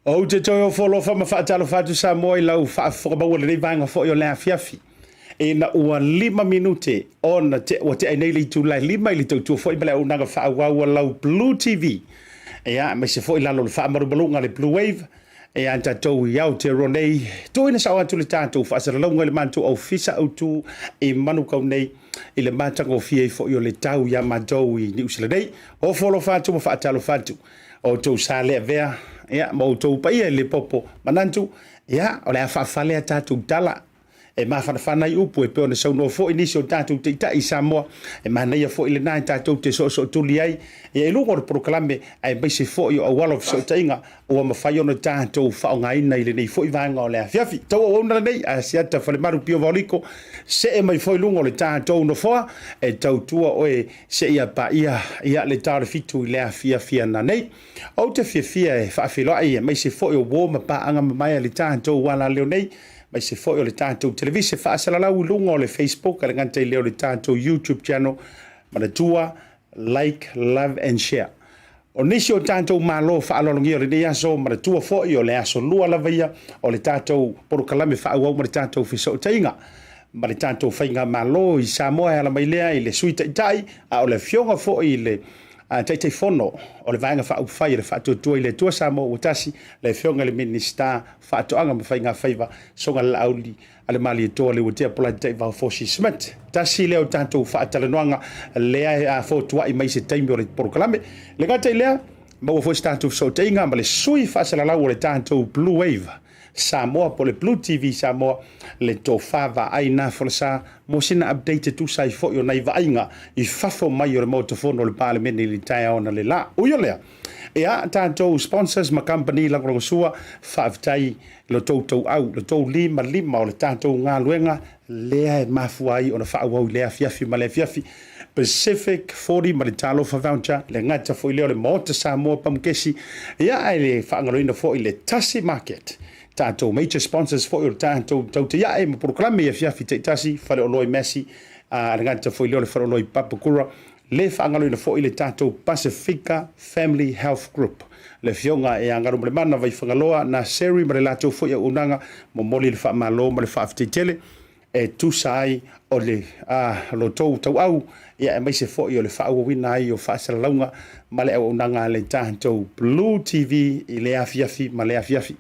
Ou te toe ofo alofa ma faatalofa atu Samoa i lau faafofoga maua i lenei vaega foi o le afiafi. Ina ua 5 minute ona te, ua tea nei le itula e 5 i le tautua foi ma le auaunaga faaauau a lau Blue TV. Ia, aemaise foi lalo o le faamalumaluga a le Blue Wave. Ia, tatou i Aotearoa nei, tuuina sao atu le tatou faasalalauga i le matou ofisa autu i Manukau nei i le matagofie ai foi o le tau iā matou i Niu Sila nei. Ofo alofa atu ma faatalofa atu outou sa le avea, ia, ma outou paia i le popo manatu, ia, o le a faafale a tatou tala e mafanafana ai upu e pei ona saunoa foi nisi o tatou taitai i Samoa, e manaia foi lena e tatou te soosootuli ai ia i luga o le polokalame aemaise foi o auala o fesootaiga ua mafai ona tatou faaaogaina i lenei foi vaega o le afiafi. Tau auauna lenei Asiata Falemalu Pio Vaoliko, see mai foi luga o le tatou nofoa e tautua oe seia paia ia le ta o le 7 i le afiafi ananei. Ou te fiafia e faafeiloai aemaise foi o uo ma paaga mamae a le tatou alaleo nei, aemaise foi o le tatou televise faasalalau i luga o le Facebook a le gata i lea o le tatou YouTube channel. Manatua, like, love and share. O nisi o tatou malo faaaloalogia o lenei aso, manatua foi o le aso lua lava ia o le tatou polokalame faaauau ma le tatou fesootaiga ma le tatou faigamalo i Samoa e ala mai lea i le Sui Taitai, a o le afioga foi i le Taitaifono o le Vaega Faaupufai o le Faatuatua i le Atua Samoa ua tasi, le afioga i le Minisita Faatoaga ma Faigafaiva, Soga Laauli a le Malietoa Leuatea Polata Taivao Fosi Smith. Tasi lea o tatou faatalanoaga lea e fotuai mai se taimi o le polokalame. Le gata i lea, maua foi se tatou fesootaiga ma le sui faasalalau o le tatou Blue Wave Samoa po o le Blue TV Samoa, le tofa vaai na folasa mo sina update e tusa ai foi o nai vaaiga i fafo mai o le Maota Fono o le Palemene i le taeao na le la. Ui o lea, ia tatou sponsors ma kamupani lagolagosua, faafetai lo tou tauau, lo tou limalima o le tatou galuega lea e mafua ai ona faaauau i le afiafi ma le afiafi. Pacific 40 ma le Talofa Voucher, le gata foi lea o le Maota Samoa Pamukesi, ia ae le faagaloina foi le Tasi Market, tatou major sponsors foi o le tatou tautaiae ma polokalame i afiafi taitasi, Faleoloa i Massey, a le gata foi lea o le Faleoloa i Papakura. Le faagaloina foi le tatou Pasifika Family Health Group, le Afioga ia Galumalemana Vaifagaloa Naseri ma le latou foi auaunaga, momoli le faamalo ma le faafetai tele e tusa ai o le lo tou tauau ia aemaise foi o le faaauauina ai o faasalalauga ma le auaunaga a le tatou Blue TV i lea afiafi ma lea afiafi.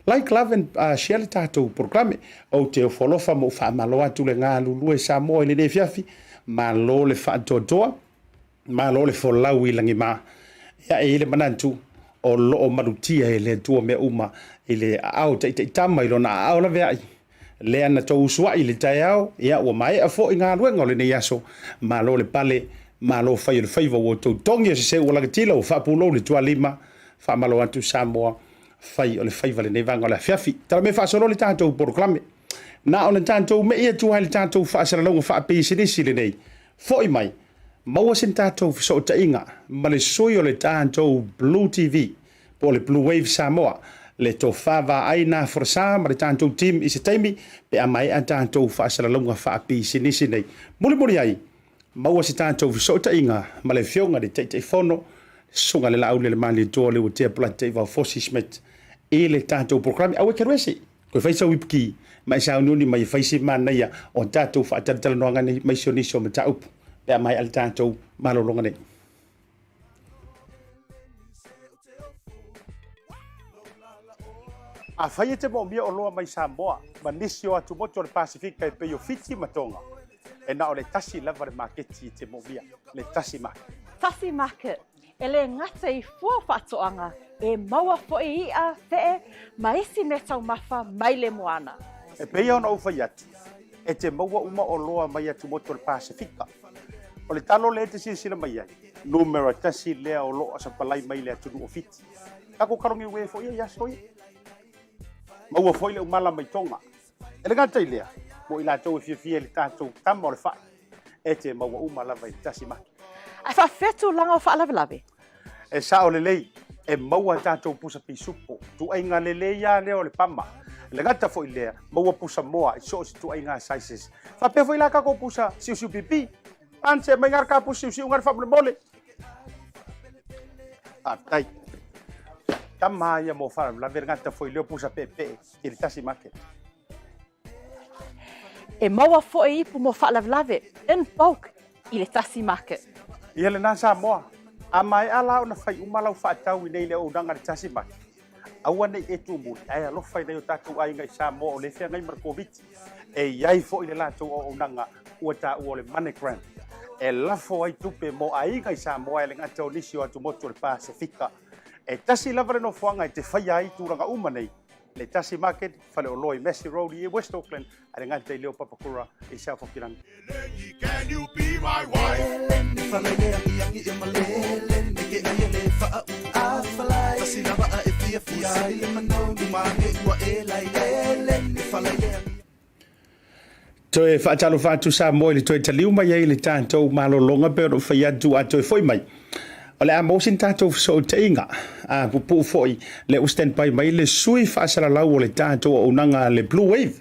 Like, love and share le tatou polokalame. Ou te ofo alofa ma ou faamalo atu le galulue Samoa i lenei afiafi. Malo le faatoatoa, malo le folau i lagima. Ia, e i ai le manatu o lo o malutia e le Atua mea uma i le aao taitaitama i lona aao laveai. Lea na tou usuai i le taeao, ia ua maea foi galuega o lenei aso. Malo le pale, malo fai o le faiva ua outou togi o se seu ua lagatila ua faapulou le tualima. Faamalo atu Samoa. Fai o le faiva lenei vaega o le afiafi. Tala mea faasolo le tatou polokalame. Na ona tatou mei atu lava i le tatou faasalalauga faapisinisi lenei. Foi mai, maua se tatou fesootaiga ma le sui o le tatou Blue TV po o le Blue Wave Samoa, le tofa vaai na Folasa ma le tatou team i se taimi pe a maea tatou faasalalauga faapisinisi nei. Mulimuli ai, Maua se tatou fesootaiga ma le Afioga i le Taitaifono, le Susuga i le Laaulialemalietoa Leuatea Polataivao Fosi Smith i le tatou polokalame. Aua e te alu ese, toe fai sau ipuki ma e sauniuni mai e fai se manaia o tatou faatalatalanoaga nei ma isi o nisi o mataupu pe a maea le tatou malologa nei. Afai e te moomia oloa mai Samoa ma nisi o atumotu o le Pasefika e pei o Fiti ma Tonga, e na o le tasi lava le maketi e te moomia, le Tasi Market. Tasi Market, e le gata i fua faatoaga, e maua foi i'a, fe'e, ma isi meataumafa mai le moana. E pei ona ou fai atu, e te maua uma oloa mai atumotu o le Pasefika. O le talo lea e te silasila mai ai, numera tasi lea o lo o sapalai mai le atunuu o Fiti. Tatou kalogiue foi ia i aso ia. Maua foi le umala mai Tonga. E le gata i lea, mo i latou e fiafia i le tatou tama o le fai, e te maua uma lava i le tasi maki. Ae faafefea tulaga o faalavelave? E sao lelei, e maua tatou pusa pisupo, tuaiga lelei lava lea o le pama. E le gata foi i lea, maua pusa moa i so o se tuaiga sizes. Faapea foi la tatou pusa siusiu pipi. Ance mai ngā ka pusa siusiu ngā faamolemole. Faafetai. Tama ia mo faalavelave le gata foi lea o pusa peepee i le tasi market. E maua foi ipu mo faalavelave in bulk i le tasi market. Ia lena Samoa, a maea la ona fai uma lau faatau i nei le auaunaga i le tasi market, aua nei e tumuli ae alofa i nai o tatou aiga i Samoa o lea e feagai ma le Koviti. E i ai foi le latou auaunaga ua taua o le MoneyGram e lafo ai tupe mo aiga i Samoa e le gata o nisi o atumotu o le Pasefika. E tasi lava le nofoaga e te faia ai tulaga uma nei, le Tasi Market, faleoloa i Massey Road i West Auckland, a le gata i lea o Papakura i South Hokilangi. Toe faatalofa atu Samoa i le toe taliu mai ai i le tatou malologa pei ona ou fai atu a toe foi mai. O le a maua sina tatou fesootaiga a pupuu foi le ua stand by mai le sui faasalalau o le tatou auaunaga le Blue Wave.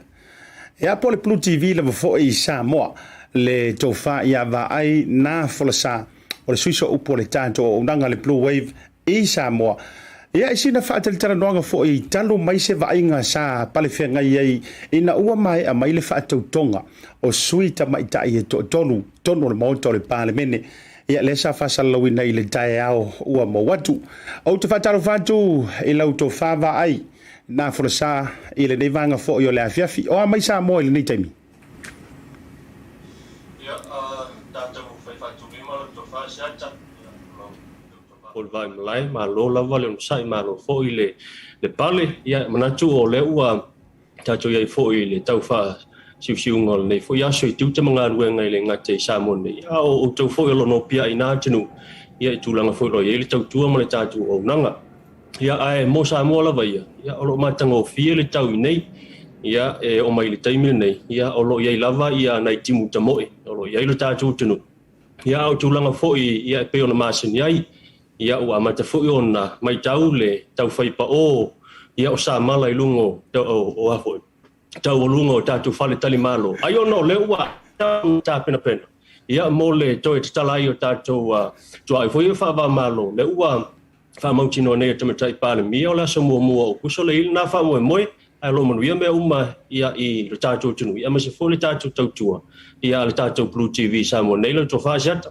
Ia po o le Blue TV lava foi i Samoa le tofa ia Vaai Na Folasa o le sui sooupu o le tatou auaunaga le Blue Wave i Samoa. Ia, i sina faatalitalanoaga foi talu mai se vaaiga sa palefeagai ai ina ua maea mai le faatautoga o sui tamaitai e toatolu tonu o le Maota o le Palemene, ia lea sa faasalalauina i le taeao ua mou atu. Ou te faatalofa atu i lau tofa Vaai Na Folasa i lenei vaega foi o le afiafi. O a mai Samoa i lenei taimi? Ia, tatou fai faatulima lau tofa Seata. Ia, lau tofa. O le vaai malae, malo lava le onosai, malo foi le le pale. Ia, e manatu o lea ua tatou i ai foi i le tau faasiusiuga o lenei foi aso i tiute ma galuega e le gata i Samoa nei, a o outou foi o lo o nopiai i na atunuu, ia i tulaga foi o lo o i ai le tautua ma le tatou auaunaga. Ia, ae mo Samoa lava ia, ia, o lo o matagofie le tau i nei. Ia, e oo mai i le taimi lenei, ia, o lo o i ai lava ia nai timu tamoe, o lo o i ai lo tatou atunuu. Ia, a o tulaga foi ia e pei ona masani ai, ia, ua amata foi ona matau le tau fai paʻō, ia, o samala i luga o, o, o a foi, taualuga o tatou faletalimalo. Ai ona o lea ua tapenapena. Ia, mo le toe tatala ai o tatou tuaoi foi ia faava-o-Malo, lea ua faamautinoa nei e le Tamaitai Palemia o le aso muamua o Aokuso le i ai lena faamoemoe, ae o lo o manuia mea uma ia i le tatou atunuu, ia aemaise foi le tatou tautua ia a le tatou Blue TV i Samoa nei, lau tofa Asiata.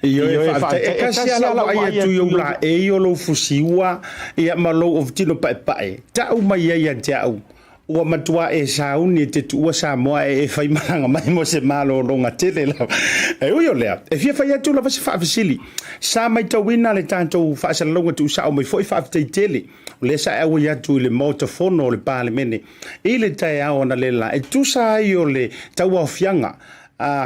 Ioe, faafetai. E tasi lava lau vaai atu i ou laei o lou fusiua ia ma lou ovitino paepae, tau mai ai ia te au, Ua matua e sauni e te tuua Samoa e e fai malaga mai mo se malologa tele lava. E ui o lea, e fia fai atu lava se faafesili. Sa maitauina le tatou faasalalauga tuusao mai foi faafetai tele o lea sa e auai atu i le Maota Fono o le Palemene i le taeao analeila e tusa ai o le tauaofiaga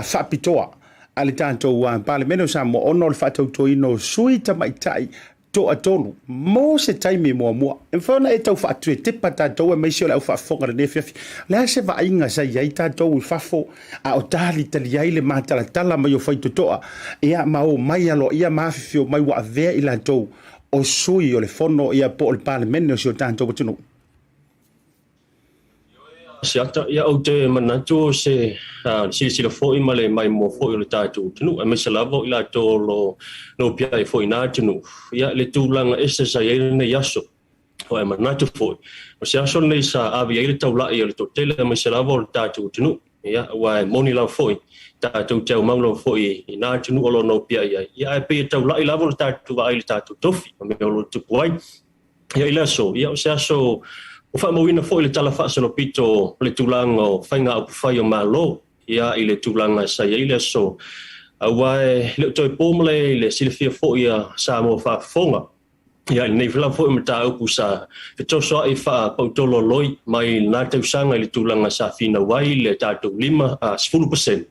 faapitoa a le tatou Palemene o Samoa ona o le faatautoina o sui tamaitai toatolu mo se taimi muamua. E mafai ona e tau faatuetepa tatou aemaise o le au faafofoga i lenei afiafi. O le a se vaaiga sa i ai tatou i fafo a o talitali ai le matalatala mai o faitotoa ia ma omai aloaia ma afifio mai ua avea i latou o sui o le fono ia po o le Palemene o si o tatou atunuu? Asiata, ia ou te manatu o se silasila foi ma le maimoa foi o le tatou atunuu, aemaise lava o i latou o lo o nopiai foi i na atunuu, ia le tulaga ese sa i ai lenei aso. O e manatu foi, o se aso lenei sa ave i ai le taulai o le toatele aemaise lava o le tatou atunuu, ia aua e moni lava foi, tatou te aumau lava foi i na atunuu o lo o nopiai ai, ia ae pei e taulai lava lo tatou vaai i le tatou tofi ma mea o lo o tupu ai. Ia i le aso, ia o se aso ua faamauina foi le tala faasolopito o le tulaga o faiga upufai o Malo, ia i le tulaga sa i ai le aso, aua e le o toe po malae i le silafia foi a Samoa faafofoga. Ia i lenei lava foi mataupu sa fetosoa'i faapautololoi mai lena tausaga i le tulaga sa finau ai le tatou 5, 10%.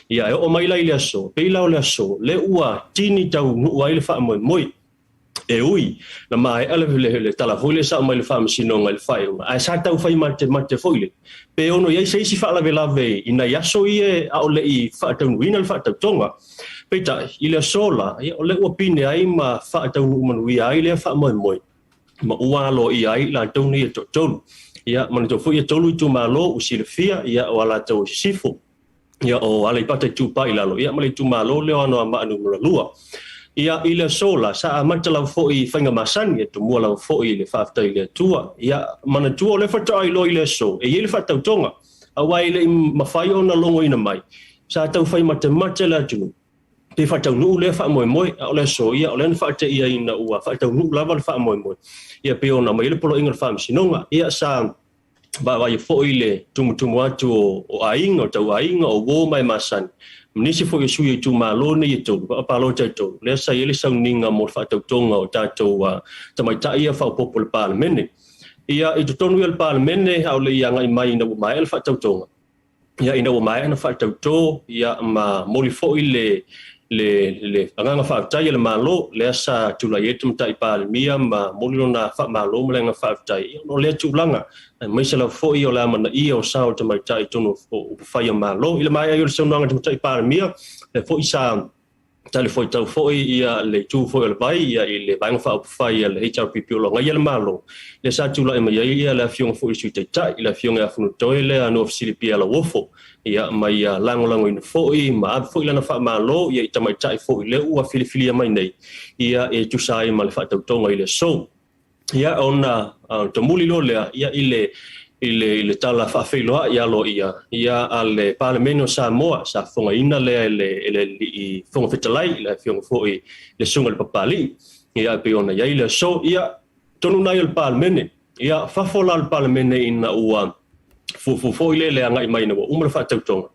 Ia e oo mai la i le aso, pei la o le aso lea ua tini taunuu ai le faamoemoe. E ui, na maea le tala foi lea sa aumai i le Faamasinoga i le faaiuga, ae sa tau fai matemate foi lea, pe ono i ai se isi faalavelave i nai aso ia a o le i faataunuuina le faatautoga. Peitai, i le aso la, ia, o lea ua pine ai ma faataunuu manuia ai lea faamoemoe, ma ua aloaia ai i latou nei e toatolu. Ia, manatua foi e tolu itumalo ua silafia, ia, o Alataua i Sisifo. Ia, o Aleipata Itupa i Lalo, ia, ma le itumalo lea o Anoamaa Nu.2. Ia, i le aso la, sa amata lava foi i faiga masani, e tomua lava foi i le faafetai i le Atua. Ia, manatua o lea faatoa iloa i le aso, e i ai le faatautoga, aua e le i mafai ona logoina mai, sa tau fai matemate le atunuu, pe faataunuu lea faamoemoe, a o le aso, ia, o lea na faateia ina ua faataunuu lava le faamoemoe, ia, pei ona aumai ai le poloaiga o le Faamasinoga. Ia, sa vaavaaia foi le tumutumu atu o aiga, o tauaiga, o uo ma e masani, ma nisi foi o sui o itumalo nei e tolu, palota e tolu, lea sa i ai le sauniga mo le faatautoga o tatou tamaitai ia faaopoopo i le Palemene. Ia, i totonu ia o le Palemene, a o le i agai mai ina ua maea le faatautoga, Ia, ina ua maea ona faatauto, ia, ma momoli foi le, le, le agaga faafetai a le Malo, lea sa tulai ai le Tamaitai Palemia ma momoli lona faamalo ma le agaga faafetai, ia, ona o lea tulaga, aemaise lava foi o le amanaia o sao o tamaitai i totonu o upufai a Malo. I le maea ai o le saunoaga a le Tamaitai Palemia, lea foi sa talifuaitau foi ia le itu foi o le vai ia i le Vaega Faaupufai a le HRPP o lo o agaia le Malo, lea sa tulai mai ai ia le Afioga foi i le Sui Taitai, le Afioga ia Fonotoe lea Noa Silipia Lauofo, ia ma ia lagolagoina foi ma ave foi lana faamalo ia i tamaitai foi lea ua filifilia mai nei ia e tusa ai ma le faatautoga i le aso. Ia, ona tomuli loa lea ia i le i le i le tala faafeiloai aloaia ia a le Palemene o Samoa, sa fofogaina lea e le e le Alii Fofoga Fetalai, le Afioga foi le Susuga i le Papalii, ia e pei ona i ai le aso. Ia, tonu na ia o le Palemene. Ia, fafo la o le Palemene ina ua fuafua foi lea i le agai mai ina ua uma le faatautoga,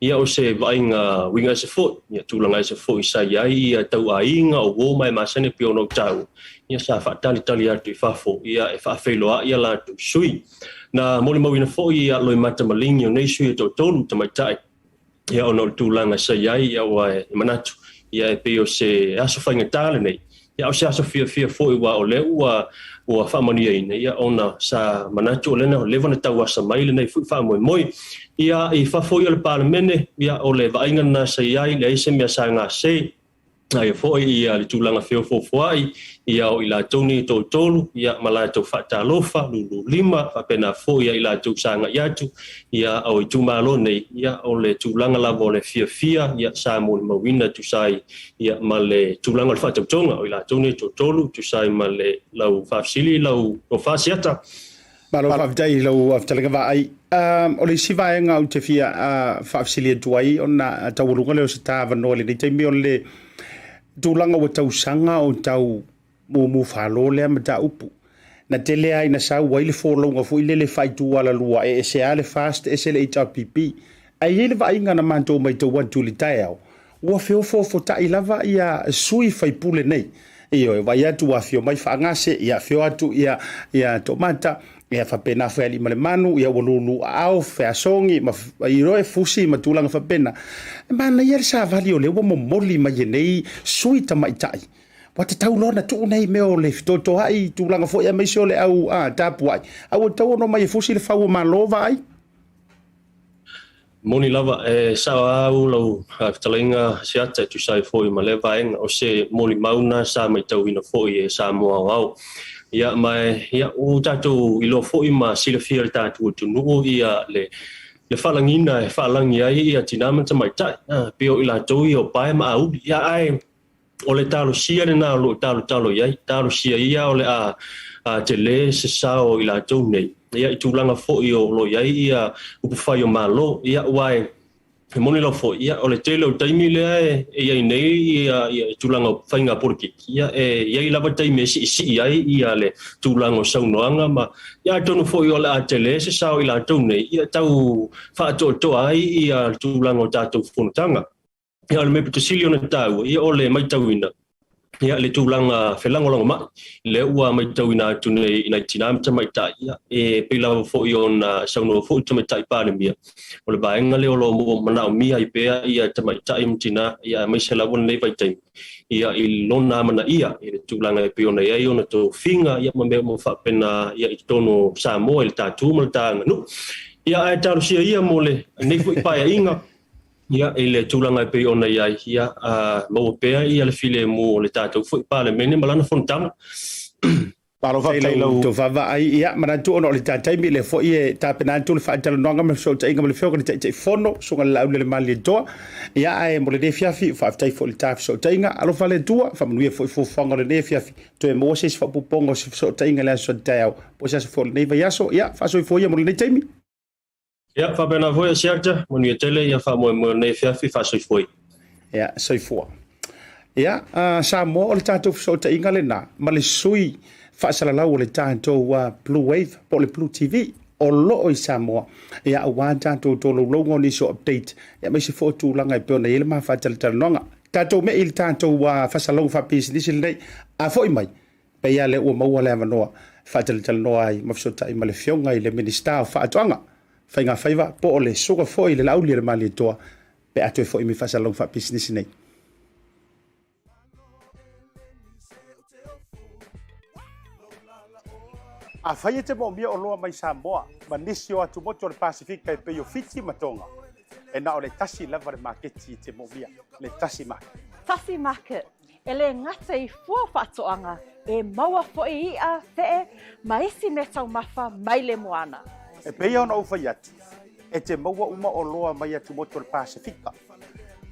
ia o se vaaiga uiga ese foi, ia tulaga ese foi sa i ai ia tauaiga o uo ma e masani pei ona ou taua, ia sa faatalitali atu i fafo ia e faafeiloai a latou sui. Na molimauina foi ia Loimata Maligi o nei sui e toatolu tamaitai, ia ona o le tulaga sa i ai, ia ua e manatu, ia e pei o se aso faigata lenei, ia o se aso fiafia foi aua o lea ua ua faamanuiaina, ia ona sa manatu o lea na leva ona tauasa mai lenei foi faamoemoe. Ia i fafo ia o le Palemene, ia o le vaaiga lena sa i ai, leai se mea sa gase. Aia foi ia le tulaga feofoofoai ia o i latou nei e toatolu ia ma latou faatalofa lululima faapena foi ia i latou sa agai atu ia o itumalo nei ia o le tulaga lava o le fiafia ia sa molimauina e tusa ai ia ma le tulaga o le faatautoga o i latou nei e toatolu e tusa ai ma le lau faafesili lau tofa Asiata. Malo faafetai i lau fetalaiga Vaai. O le isi vaega ou te fia faafesili atu ai ona taualuga lea o se ta avanoa i lenei taimi o le tulaga ua tausaga o tau mumu falo lea mataupu. Na tele lava ina sau ai le folauga foi lele faaitualalua e ese lava le FAST ese le HRPP. Ae i ai le vaaiga na matou matau atu i le taeao, ua feofoofotai lava ia sui faipule nei. Ioe, vaai atu ua afio mai Faagase, ia afio atu ia, ia Toomata, ia faapena foi Aliimalemanu, ia ua lulu aao, Feasogi, ma ioe, Fusi ma tulaga faapena. E manaia le savali o lea ua momoli mai e nei sui tamaitai. Ua tatau loa ona tuu nei mea o le fetotoai i tulaga foi aemaise o le au tapuai, a ua tatau ona omai e fusi le fau o Malo, vaai. Moni lava, e sao au lau fetalaiga Asiata e tusa ai foi ma lea vaega, o se molimau na sa matauina foi e Samoa aoao. Ia, ma e, ia, ua tatou iloa foi ma silafia e le tatou atunuu ia le, le faalagiga e faalagi ai ia tina ma tamaitai, pei o i latou ia o pae ma auli. Ia, ae O le talosia lena o lo o talotalo i ai, talosia ia o le a tele se sao o i latou nei, ia, i tulaga foi o lo o i ai ia upufai o Malo. Ia, aua e moni lava foi, ia, o le tele o taimi lea e i ai nei ia tulaga o faiga polokiki, ia, e i ai lava taimi e siisii ai ia le tulaga o saunoaga ma, ia, atonu foi o le a tele se sao o i latou nei, ia, tau faatoatoa ai ia le tulaga o tatou fonotaga. Ia, o le mea pito sili ona taua, ia o le matauina, ia le tulaga felagolagomai, lea ua matauina atu nei i nai tinā ma tamaitai, ia, e pei lava foi ona saunoa foi le Tamaitai Palemia, o le vaega lea o lo o manaomia ai pea ia tamaitai ma tinā, ia aemaise lava lenei vaitaimi, ia i lona amanaia i le tulaga e pei ona i ai ona tofiga, ia ma mea uma faapena, ia i totonu o Samoa i le ta tu ma le ta aganuu. Ia, ae talosia ia mo lenei foi paeaiga, Ia, i le tulaga e pei ona i ai, ia, maua pea ia le filemu o le tatou foi Palemene ma lana fonotaga. Malo faafetai i lau tofa Vaai. Ia, manatu ona o le ta taimi, lea foi e tapena atu le faatalanoaga ma le fesootaiga ma le Afioga i le Taitaifono, Susuga i le Laaulialemalietoa. Ia, ae mo lenei afiafi, faafetai foi i le ta fesootaiga. Alofa le Atua, faamanuia foi fuafuaga o lenei afiafi. Toe maua se isi faaopoopoga o se fesootaiga i le aso taeao, po o se aso foi o lenei vaiaso. Ia, faasoifua ia mo lenei taimi. Ia, faapena foi e Siata, manuia tele ia faamoemoe o lenei afiafi, faasoifua ia. Ia, soifua. Ia, Samoa, o le tatou fesootaiga lena ma le sui faasalalau o le tatou Blue Wave po o le Blue TV o lo o i Samoa, ia, aua tatou tolaulauga o nisi o update, ia, aemaise foi o tulaga e pei ona i ai le ma faatalatalanoaga. Tatou me'i i le tatou faasalalauga faapisinisi lenei, a foi mai, Pei lava lea ua maua le avanoa e faatalatalanoa ai ma fesootai ma le Afioga i le Minisita o Faatoaga, Faiga Faiva po o le Susuga foi i le Laaulialemalietoa pe a toe foi mai faasalalauga faapisinisi nei. Afai e te moomia oloa mai Samoa ma nisi o atumotu o le Pasefika e pei o Fiti ma Tonga, e na o le tasi lava le maketi e te moomia, le Tasi Market. Tasi Market, E le gata i fua faatoaga, e maua foi iʻa, feʻe, ma isi meataumafa mai le moana. E pei ona ou fai atu, e te maua uma oloa mai atumotu o le Pasefika.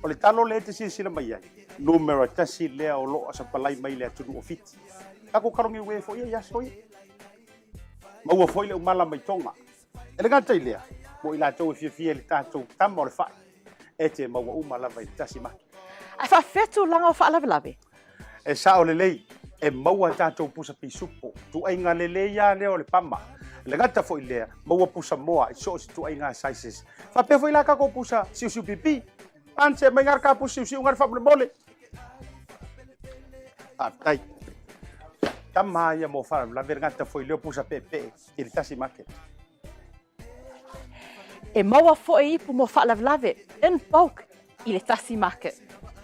O le talo lea e te silasila mai ai, numera tasi lea o lo o sapalai mai le atunuu o Fiti. Tatou kalogiue foi ia i aso ia. Maua foi le umala mai Tonga. E le gata i lea, mo i latou e fiafia i le tatou tama o le fai, e te maua uma lava i le tasi maki. Ae faafefea tulaga o faalavelave? E sao lelei, e maua tatou pusa pisupo, tuaiga lelei lava lea o le pama. E le gata foi i lea, maua pusa moa i so o se tuaiga sizes. Faapea foi la tatou pusa siusiu pipi. Ance mai ngā ka pusa siusiu ngā faamolemole. Faafetai. Tama ia mo faalavelave le gata foi lea o pusa peepee i le tasi market. E maua foi ipu mo faalavelave in bulk i le tasi market.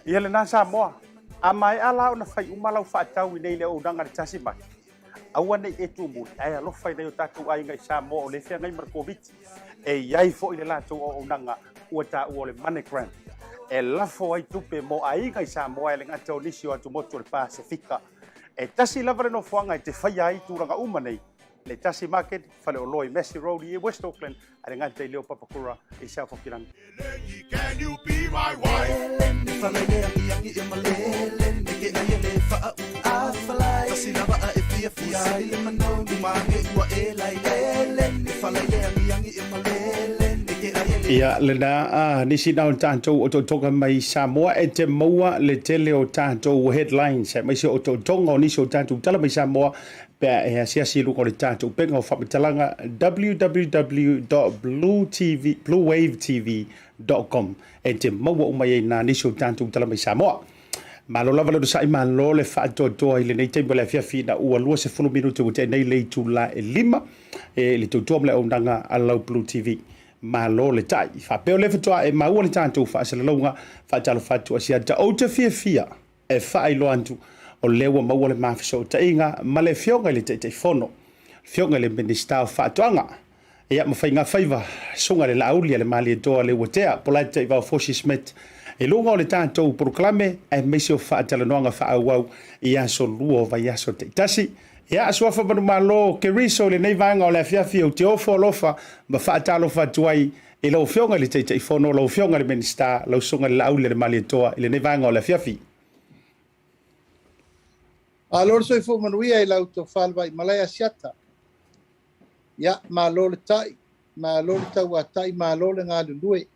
Ia lena Samoa, a maea la ona fai uma lau faatau i nei le auaunaga i le tasi market, aua nei e tumuli ae alofa i nai o tatou aiga i Samoa o lea e feagai ma le Koviti. E i ai foi le latou auaunaga ua taua o le MoneyGram. e lafo ai tupe mo aiga i Samoa e le gata o nisi o atumotu o le Pasefika. E tasi lava le nofoaga e te faia ai tulaga uma nei, le tasi market, faleoloa i Massey Road i West Auckland, a le gata i leo Papakura i South Auckland. Ia, lena a nisi na o tatou otootoga mai Samoa e te maua le tele o tatou headlines aemaise o otootoga o nisi o tatou tala mai Samoa pe a e asiasi i luga o le tatou upega o faamatalaga www.bluewavetv.com e te maua uma ai nā nisi o tatou tala mai Samoa. Malo lava le onosai, malo le faatoatoa i lenei taimi o le afiafi ina ua 20 minute ua tea nei le itula e 5 e le tautua ma le auaunaga a lau Blue TV. Malo le tai. Faapea o lea faatoa e maua le tatou faasalalauga, faatalofa atu Asiata. Ou te fiafia e faailoa atu o lea ua maua le ma fesootaiga ma le Afioga i le Taitaifono, Afioga i le Minisita o Faatoaga, ia ma Faigafaiva, Susuga i le Laauli a le Malietoa Leuatea Polite Taivao Fosi Smith, i luga o le tatou polokalame aemaise o faatalanoaga faaauau i aso lua o vaiaso taitasi. Ia, Suafa Manumalo Keriso i lenei vaega o le afiafi ou te ofo alofa ma faatalofa atu ai i lau Afioga i le Taitaifono, lau Afioga i le Minisita, lau Susuga i le Laauli a le Malietoa i lenei vaega o le afiafi. Malo le soifua manuia i lau tofa le Vaimalae Asiata. Ia, malo le tai, malo le tauatai, malo le galulue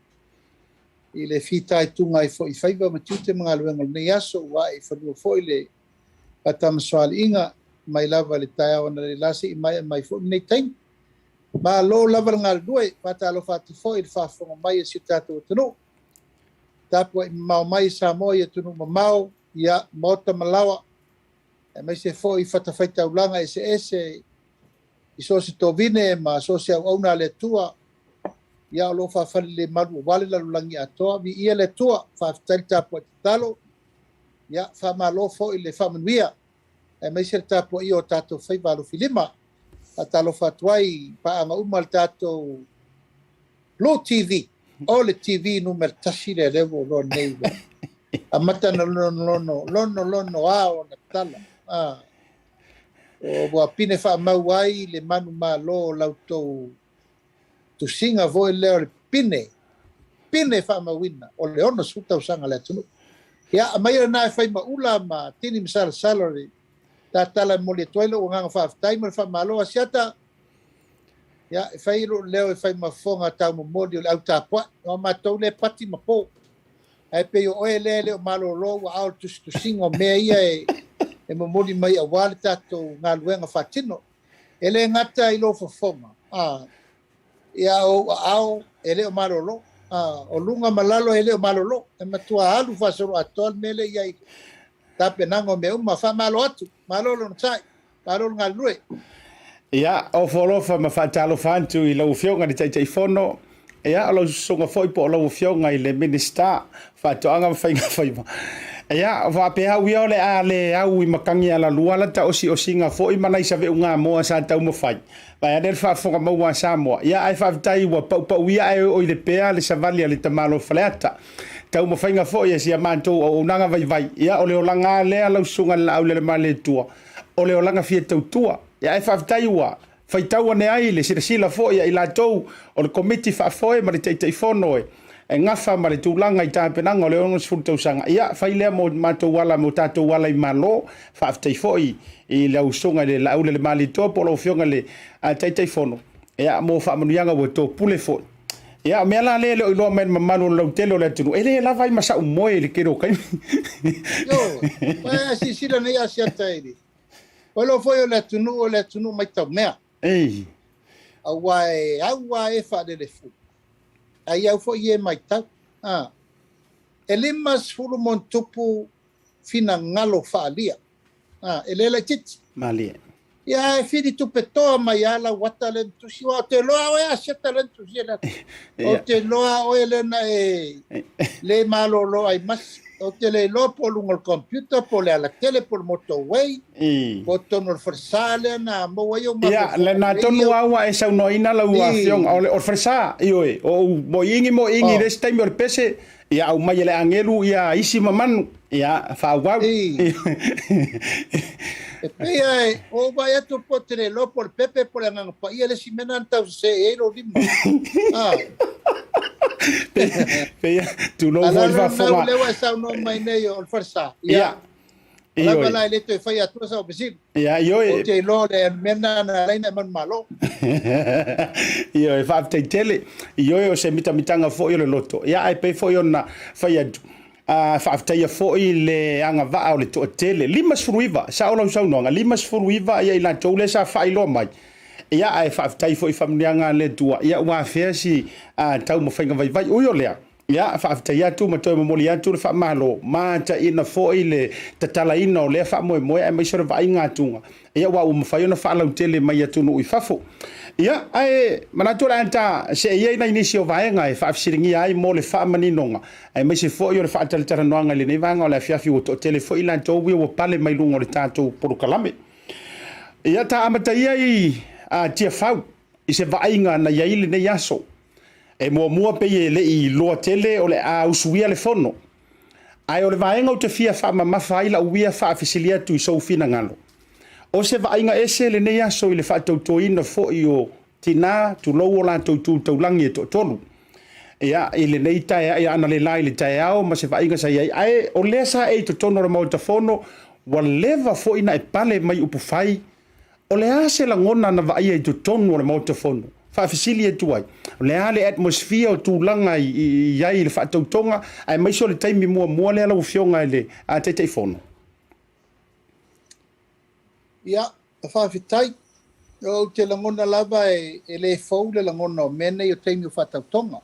i le fitaituga ai foi i faiva ma tiute ma galuega o lenei aso, ua ae i fanua foi le faatamasoaliiga mai lava i le taeao analeila seia maea mai foi lenei taimi. Malo lava le galulue, faatalofa atu foi i le faafofoga mai a si o tatou atunuu. Tapuai mamao mai Samoa i atunuu mamao, ia, maota ma laoa, aemaise foi fatafaitaulaga eseese i so o se tovine ma so o se auauna a le Atua, ia, o lo o faafalelemalu aua le lalolagi atoa. Viia le Atua, faafetai le tapuai tatalo, ia, faamalo foi le faamanuia, aemaise le tapuaia o tatou faiva alofilima. Faatalofa atu ai i paaga uma a le tatou Blue TV, o le TV numera tasi lea lea ua ou iloa nei ua amata ona lono lono lono a ona tala. Ah, ua pine faamau ai le manumalo o la outou tusiga foi lea o le pine, pine faamauina o le 60 tausaga a le atunuu. Ia, aumai lena e fai ma ula ma tini ma salasala o le tatala e momoli atu ai lou agaga faafetai ma le faamalo. Asiata, ia, e fai lou leo e fai ma fofoga taumomoli o le au tapuai. O matou lea e pati ma po. Ae pei o oe lea e le o malolo ua ao le tusitusiga o mea ia e momoli mai aua le tatou galuega faatino. E le gata i lou fofoga, a, ia ou aao e le o malolo. A, o luga ma lalo e le o malolo. E matua alu faasoloatoa le mea lea i ai tapenaga o mea uma. Faamalo atu, malo le onosai, malo le galulue. Ia, ofo alofa ma faatalofa atu i lau Afioga i le Taitaifono, ia, o lau susuga foi po o lau Afioga i le Minisita Faatoaga ma Faiga Faiva. Ia, faapea au ia o le a le au i matagi alalua la taosiosiga foi ma nai save'u gamoa sa taumafai. Vaeane le faafofoga maua a Samoa. Ia, ae faafetai ua paupauia ae oo i le pea le savali a le tamaloa Faleata. Taumafaiga foi a si a matou auaunaga vaivai. Ia, o le olaga lava lea lau susuga i le Laaulialemalietoa, o le olaga fia tautua. Ia, ae faafetai ua faitau ane ai le silasila foi a i latou o le Komiti Faafoe ma le Taitaifono e gafa ma le tulaga i tapenaga o le 60 tausaga. Ia, fai lea mo matou ala, mo tatou ala i Malo. Faafetai foi i lau Susuga i le Laaulialemalietoa po o lau Afioga i le Taitaifono, ia, mo faamanuiaga ua topule foi. Ia, o mea la lea e le o iloa mai e le mamalu o le lautele o le atunuu, e le lava ai ma sa'u moe i le tele o taimi. Ioe, ae a silasila nei Asiata i le Ua iloa foi o le atunuu o le atunuu maitaumea. Ei. Aua e au lava e faalelefu, ae i au foi e maitau. A. E 50 ma ona tupu finagalo faaalia. A, e le laitiiti. Malie. Ia, ae fili tupe toa mai lava lau ata lea na tusi, aua ou te iloa oe Asiata lea na tusia le ata. Ou te iloa oe lea na e le malolo ai masi. Ou te le iloa po o luga o le computer, po o le alatele, po o le motorway, po o totonu o le falesa lea na maua ai ou mafaufauga. Ia, lena tonu lava ua e saunoaina lau afioga, o le falesa, ioe, o ou moiingi moiingi i le isi taimi o le pese. Ia aumai e le agelu ia isi ma manu. Ia faaauau. E pei lava e ou vaai atu po te le iloa po o le pepe po o le Agaga Paia le isi mea lena na tausese i ai lou lima. Pei tulou foi le faafofoga. A lea ua e saunoa mai nei o le falesa. Ia. Ioe. Lava la e le toe fai atua sau fesili. Ia, ioe. Ou te iloa o le mea lena na ala ai ona e manumalo. Ioe, faafetai tele. Ioe, o se mitamitaga foi o le loto. Ia, ae pei foi ona fai atu, a faafetaia foi le agavaa o le toatele, 59, sao lau saunoaga, 59 ia i latou lea sa faailoa mai. Ia, ae faafetai foi i faamanuiaga a le Atua, ia ua afea si taumafaiga vaivai. Ui o lea, Ia, faafetai atu ma toe momoli atu le faamalo, mataina foi le tatalaina o lea faamoemoe aemaise o le vaaiga atuga, ia aua ua mafai ona faalautele mai atunuu i fafo. Ia, ae manatu o le a ta see ia i nai nisi o vaega e faafesiligia ai mo le faamaninoga, aemaise foi o le faatalatalanoaga i lenei vaega o le afiafi ua toatele foi i latou ia ua pale mai luga o le tatou polokalame. Ia, ta amata ia i Tiafau i se vaaiga na i ai lenei aso. E muamua pei e le i iloa tele o le a usuia le fono. Ae o le vaega ou te fia faamamafa ai lau ia faafesili atu i sou finagalo, o se vaaiga ese lenei aso i le faatautoina foi o tina, tulou o latou tu taulagi e toatolu. Ia, i lenei taeao, ia analeila i le taeao ma se vaaiga sa i ai, ae o lea sa e i totonu o le Maota Fono, ua leva foi na e pale mai upufai. O le a se lagona na vaaia i totonu o le Maota Fono? Faafesili atu ai, o le a le atmosphere o tulaga i ai i le faatautoga aemaise o le taimi muamua lea lau Afioga i le Taitaifono? Ia, faafetai. Ou te lagona lava e le fou le lagona o mea nei o taimi o faatautoga.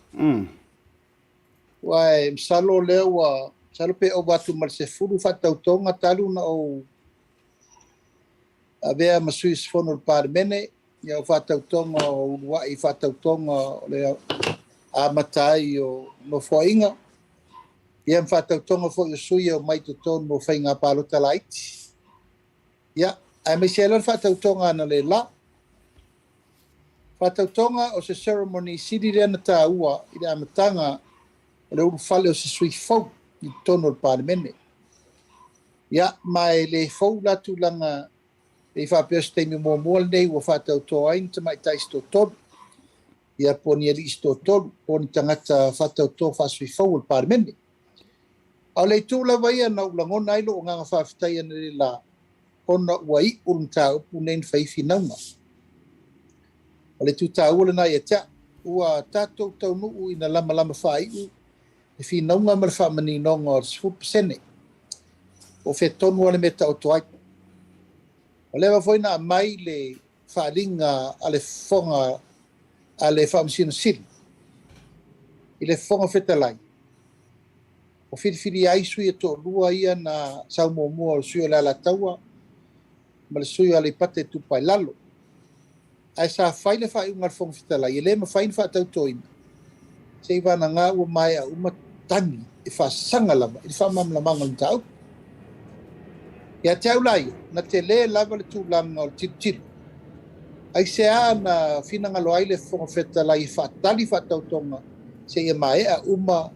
Aua e masalo lea ua, masalo pe ova atu ma le 10 faatautoga talu ona ou avea ma sui usufono o le Palemene, ia o faatautoga o uluai faatautoga o le amata ai o Nofoaiga, ia ma faatautoga foi o sui e omai i totonu o faiga palota laiti. Ia, aemaise ai la le faatautoga analeila. Faatautoga o se ceremony sili lea na taua i le amataga o le ulufale o se sui fou i totonu o le Palemene. Ia, ma e le fou la tulaga e i faapea o se taimi muamua lenei ua faatauto ai ni tamaitai se toatolu, ia po o ni alii se toatolu, po o ni tagata faatauto faasui fou o le Palemene. A o le itu lava ia na ou lagona ai lou agaga faafetai analeila, ona ua iu le mataupu lenei na fai ai finauga. O le itu taua lena ia te au, ua tatou taunuu ina lamalama faaiu le finauga ma le faamaninoga o le 10%. Po o fea tonu lava le mea e taoto ai. Ua leva foi na aumai le faaaliga a le Fofoga a le Faamasino Sili i le Fofoga Fetalai, ua filifilia ai sui e toalua ia na sau muamua, o le sui o le Alataua ma le sui o Aleipata Itupa i Lalo. Ae sa fai le faaiuga a le Fofoga Fetalai e le mafai ona faatautoina seivagana ua maea uma tagi e faasaga lava i le faamalamalamaga o le mataupu. Ia te au la ia, na tele lava le tulaga o le tilotilo. Aisea na finagalo ai le Fofoga Fetalai e faatali faatautoga seia maea uma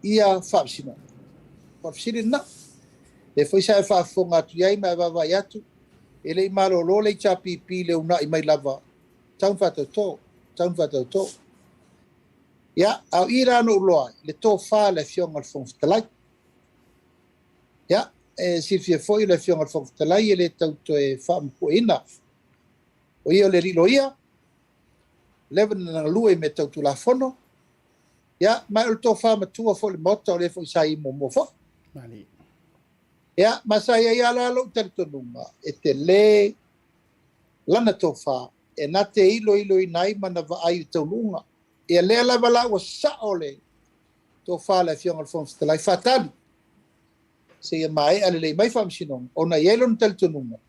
ia faamasinoga? O le fesili lena. Lea foi sa e faafofoga atu i ai ma e vaavaai atu, e le i malolo le HRPP i le uunai mai lava, tau na faatauto, tau na faatauto. Ia, a o i la na ou iloa ai le tofa a le Afioga i le Fofoga Fetalai. Ia, e silafia foi le Afioga i le Fofoga Fetalai e le tau toe faamapueina. O ia o le alii loia, leva na galue i mea tau Tulafono, ia, ma o le tofa matua foi i le Maota, o lea foi sa i ai muamua foi. Ia, ma sa i ai lava la lou talitonuga, e tele lana tofa e na te iloiloina ai ma na vaai i le taunuuga. Ia lea lava la ua sao le tofa a le Afioga i le Fofoga Fetalai, faatali seia maea lelei mai faamasinoga, ona e i ai lona talitonuga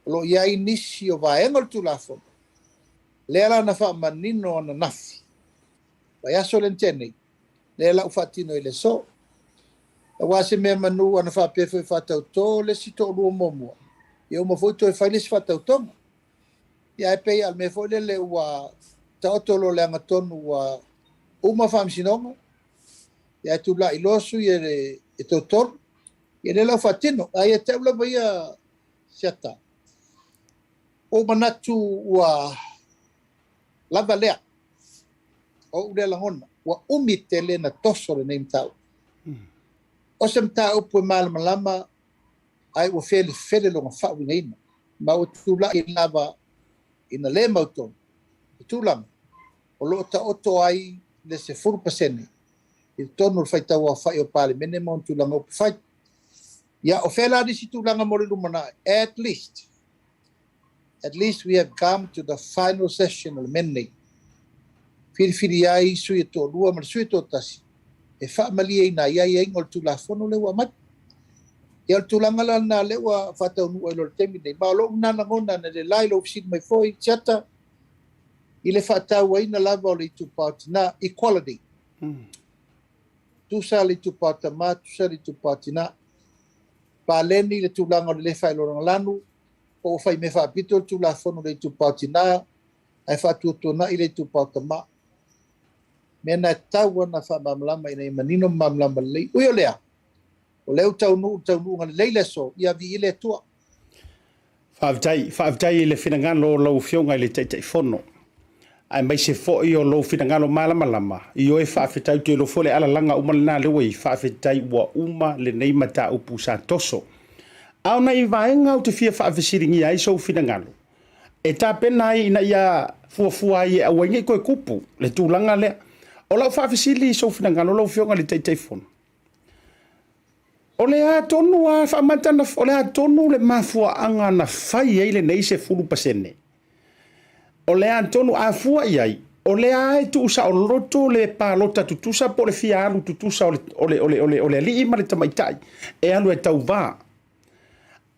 o lo o i ai nisi o vaega o le Tulafono lea la na faamanino ananafi vaiaso lea na tea nei, lea la ua faatino i le aso. Aua se mea manu ana faapea foi faatauto le isi toalua muamua, ia uma foi toe fai le isi faatautoga. Ia ae pei lava o le mea foi lele ua taoto loa i le agatonu ua uma faamasinoga. Ia ae tulai loa sui e toatolu, ia lea la ua faatino. Ae ia te au lava ia Siata, ua ou manatu ua lava lea, o ou lea lagona, ua umi tele na toso lenei mataupu. O se mataupu e malamalama ae ua felefele lona faauigaina, ma ua tulai lava ina le mautonu le tulaga o lo o taoto ai le 10% i totonu o le faitauaofai o Palemene ma ona tulaga upufai. Ia, o fea la nisi tulaga mo le lumanai? At least, at least we have come to the final session o le mea lenei. Filifili ai sui e toalua ma le sui e toatasi e faamalieina ai aiaiga o le Tulafono lea ua aumai. Ia, o le tulaga la lena lea ua faataunuu ai loa i le taimi lenei. Ma o lou lena lagona na le la i lou fesili mai foi, Siata, i le faatauaina lava o le itupa o tina, equality. Tusa le itupa o tama, tusa le itupa o tina. Paleni le tulaga o le le faailoaga lanu, po ua fai mea faapito le Tulafono i le itupa o tina, ae faatuatuanai le itupa o tama. Mea na e tatau ona faamalamalama ina ia manino ma malamalama lelei. Ui o lea, o lea ua taunuu le taunuuga lelei le aso, ia viia le Atua. Faafetai, faafetai i le finagalo o lau Afioga i le Taitaifono, aemaise foi o lou finagalo malamalama. Ioe, faafetai, ou te iloa foi le alalaga uma lena lea ua i ai. Faafetai ua uma lenei mataupu sa toso. A o nai vaega ou te fia faafesiligia ai sou finagalo, e tapena ai ina ia fuafua ai e aua ai ne i toe tupu le tulaga lea. O lau faafesili i sou finagalo lau Afioga i le Taitaifono, o le a tonu lava faamata na, o le a tonu le mafuaaga na fai ai lenei 10%? O le a tonu a fua i ai, o lea e tuusaoloto le palota tutusa po o le fia alu tutusa o le, o le, o le, o le, o le alii ma le tamaitai e alu e tauvā.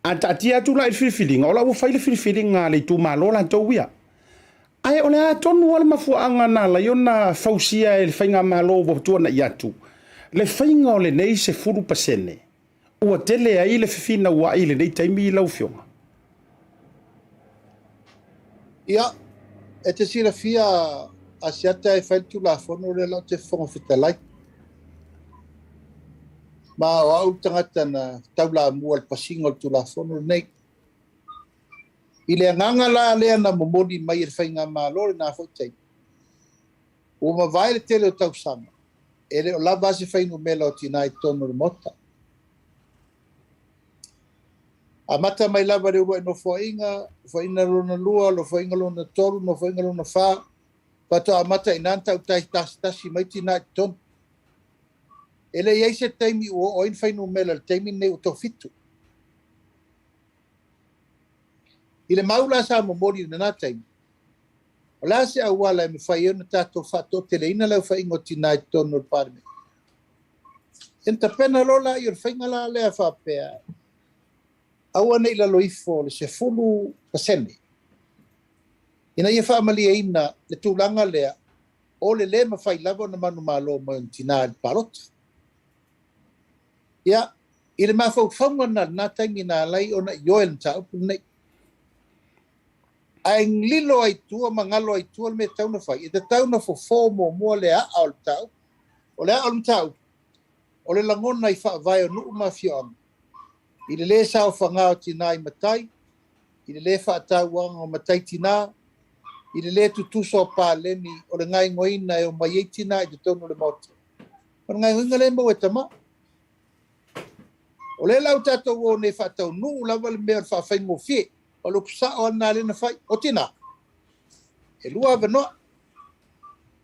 A taatia atu la i le filifiliga, o la ua fai le filifiliga a le itumalo latou ia. Ae o le a tonu lava le mafuaaga na ala ai ona fausia e le faigamalo ua tuanai atu le faiga o lenei 10% ua tele ai le fefinauai i lenei taimi lau Afioga? Ia, e te silafia Asiata e fai le Tulafono lea lau te Fofoga Fetalai. Ma o au le tagata na taulamua i le pasiga o le Tulafono lenei. I le agaga la lea na momoli mai e le faigamalo i lena foi taimi, ua mavae le tele o tausaga, e le o lava a se fuainumera o tina i totonu o le Maota. Amata mai lava i le uluai nofoaiga, nofoaiga lona lua, nofoaiga lona tolu, nofoaiga lona fa, faatoa amata i ina ona tautai tasi mai tina i totonu. E le i ai se taimi ua oo ai le fuainumera i le taimi lenei ua toafitu. I le mau la sa momoli i lena taimi, o le a se auala e mafai ai ona tatou faatoateleina le aofaiga o tina i totonu o le Palemene? Ia ona tapena loa lea o le faiga la lea faapea, aua ne i lalo ifo o le 10% ina ia faamalieina le tulaga lea o le le mafai lava ona manumalo mai o ni tina i le palota. Ia, i le mafaufauga lena i lena taimi na ala ai ona ioe le mataupu lenei. Ae lilo ai tua ma galo ai tua le mea e tatau ona fai, e tatau ona fofo muamua le aa o le mataupu. O le aa o le mataupu, o le lagona i faavae o nuu ma afioaga, i le lē saofaga o tina i matai, i le lē faatauaga o matai tina, i le lē tutusa o paleni o le gaoioiga e omai ai tina i totonu o le Maota, o le gaoioiga lea e maua e tama. O lea la ua tatou o nei faataunuu lava le mea o le faafaigofie, o le upu sao lava lena lea na fai. O tina, e lua avanoa.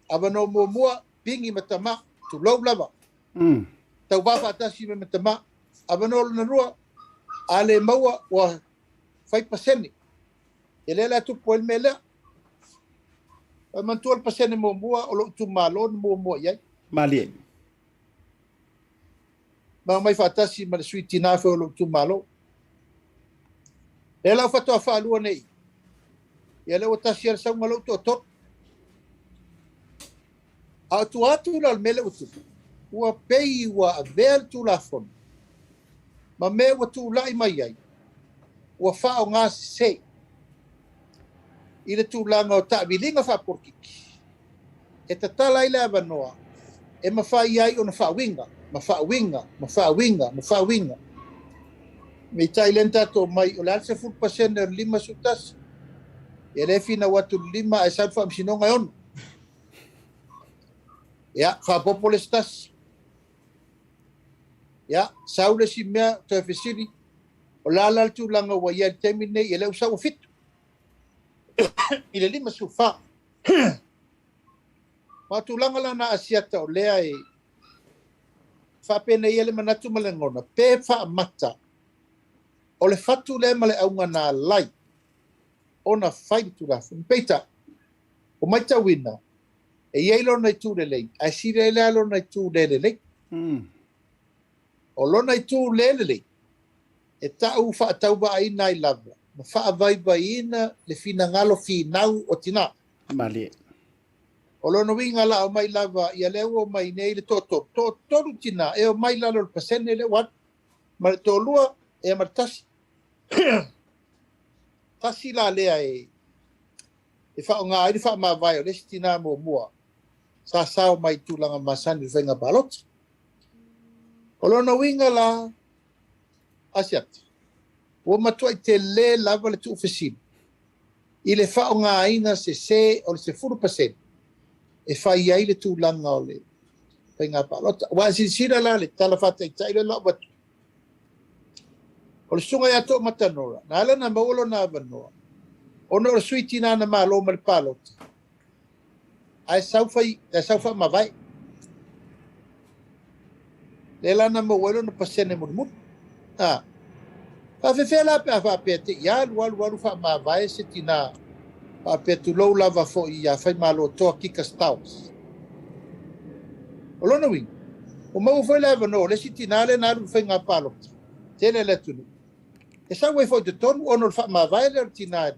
Avanoa muamua, pigi ma tama, tulou lava. Tauvā faatasi me tama. Avanoa lona lua, a le maua ua fai pasene. E lea la e tupu ai le mea lea. E manatua le pasene muamua o lou itumalo na muamua i ai. Malie. Ma omai faatasi ma le sui tina foi o lou itumalo. Lea la ua faatoa faalua nei. Ia lea ua tasi lava le sauga lea ua toatolu. A o tua atu la o le mea lea ua tupu, ua pei ua avea le Tulafono ma mea ua tulai mai ai, ua faaaoga sese i le tulaga o taaviliga faapolokiki e tatala ai le avanoa e mafai ai ona faauiga ma faauiga ma faauiga ma faauiga. Peitai lea na tatou omai, o le a le 10% o le 51? Ia lea e finau atu i le 5 ae sau le faamasinoga e 6. Ia, faaopoopo le isi tasi. Ia, sau le isi mea, toe fesili, o le a la le tulaga ua i ai i le taimi lenei? Ia lea ua sau ua 7 i le 54. Ma o tulaga la na Asiata o lea e faapenei ai le manatu ma le lagona, pe faamata o le fatu lea ma le auga na alai ona fai le Tulafono. Peitai, ua matauina, e i ai lona itu lelei, ae sili ai la lona itu le lelei. O lona itu le lelei, e tau faatauvaaina ai lava ma faavaivaiina le finagalo finau o tina. Malie. O lona uiga la omai lava, ia lea ua omai nei le toatolu, toatolu tina e omai i lalo o le pasene lea ua alu, ma le toalua, ia ma le tasi. Tasi la lea e faaaoga ai le faamavae o le isi tina muamua sa sao mai i tulaga masani o le faiga palota. O lona uiga la, Asiata, ua matuai tele lava le tuufesili i le faaaogaina sese o le 10% e fai ai le tulaga o le faiga palota. Ua silasila la le tala faataitai lea lau atu. O le susuga ia Toomatanora, na ala na maua lona avanoa, ona o le sui tina na malo ma le palota, ae sau fai, ae sau faamavae. Lea la na maua ai lona pasene mulimuli. A, faafefea la pe a faapea te i alu alu alu faamavae se tina faapea tulou lava foi ia Faimalotoa Kika Stowers. O lona uiga, ua maua foi le avanoa o le isi tina lea na alu i le faiga palota, tele le atunuu, e sau ai foi i totonu ona o le faamavae lea o le tina.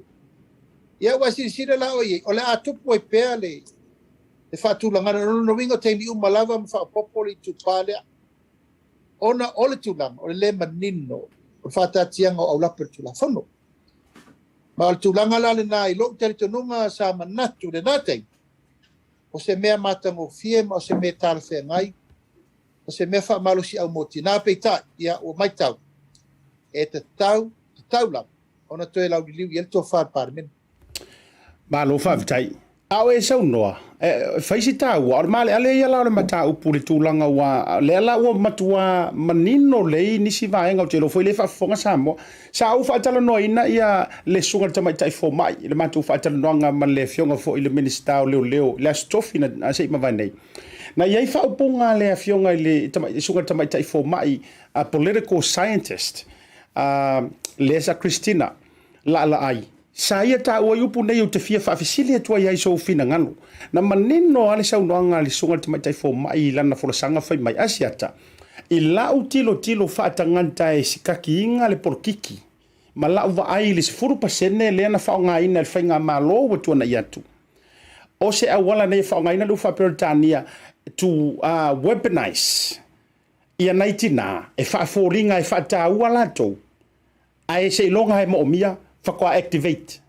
Ia ua silasila la oe i ai, o le a tupu ai pea le faatulagaga. O lona uiga o taimi uma lava ma faaopoopo le itupa lea, ona o le tulaga o le le manino o le faataatiaga o aulape o le Tulafono. Ma o le tulaga la lena i lou talitonuga sa manatu lena taimi, o se mea matagofie ma o se mea talafeagai, o se mea faamalosiau mo tina. Peitai, ia ua matau, e tatau, tatau lava ona toe lauliliu i ai le tofa a le Palemene. Malo faafetai. A o e saunoa, e fai si taua, o le maaleale ia la o le mataupu i le tulaga ua, lea la ua matua manino lelei nisi vaega, ou te iloa foi lea e faafofoga Samoa. Sa ou faatalanoaina ia le susuga i le Tamaitai Fomai i le matou faatalanoaga ma le Afioga foi i le Minisita o Leoleo i le Aso Tofi na se i mavae nei. Na i ai faaupuga a le Afioga i le Susuga i le Tamaitai Fomai, a political scientist, a Lesa Christina Laalaai, sa ia taua ai upu nei ou te fia faafesili atu ai i sou finagalo. Na manino lava le saunoaga a le Susuga i le Tamaitai Fomai i lana folasaga fai mai, Asiata, i lau tilotilo faatagata e sikakiina le polokiki ma lau vaai i le 10% lea na faaaogaina e le faigamalo ua tuanai atu, o se auala nei e faaaogaina le upu faa-Peretania to weaponize ia nai tinā e faafoliga e faataua latou, ae seiloga e moomia faatoa activate.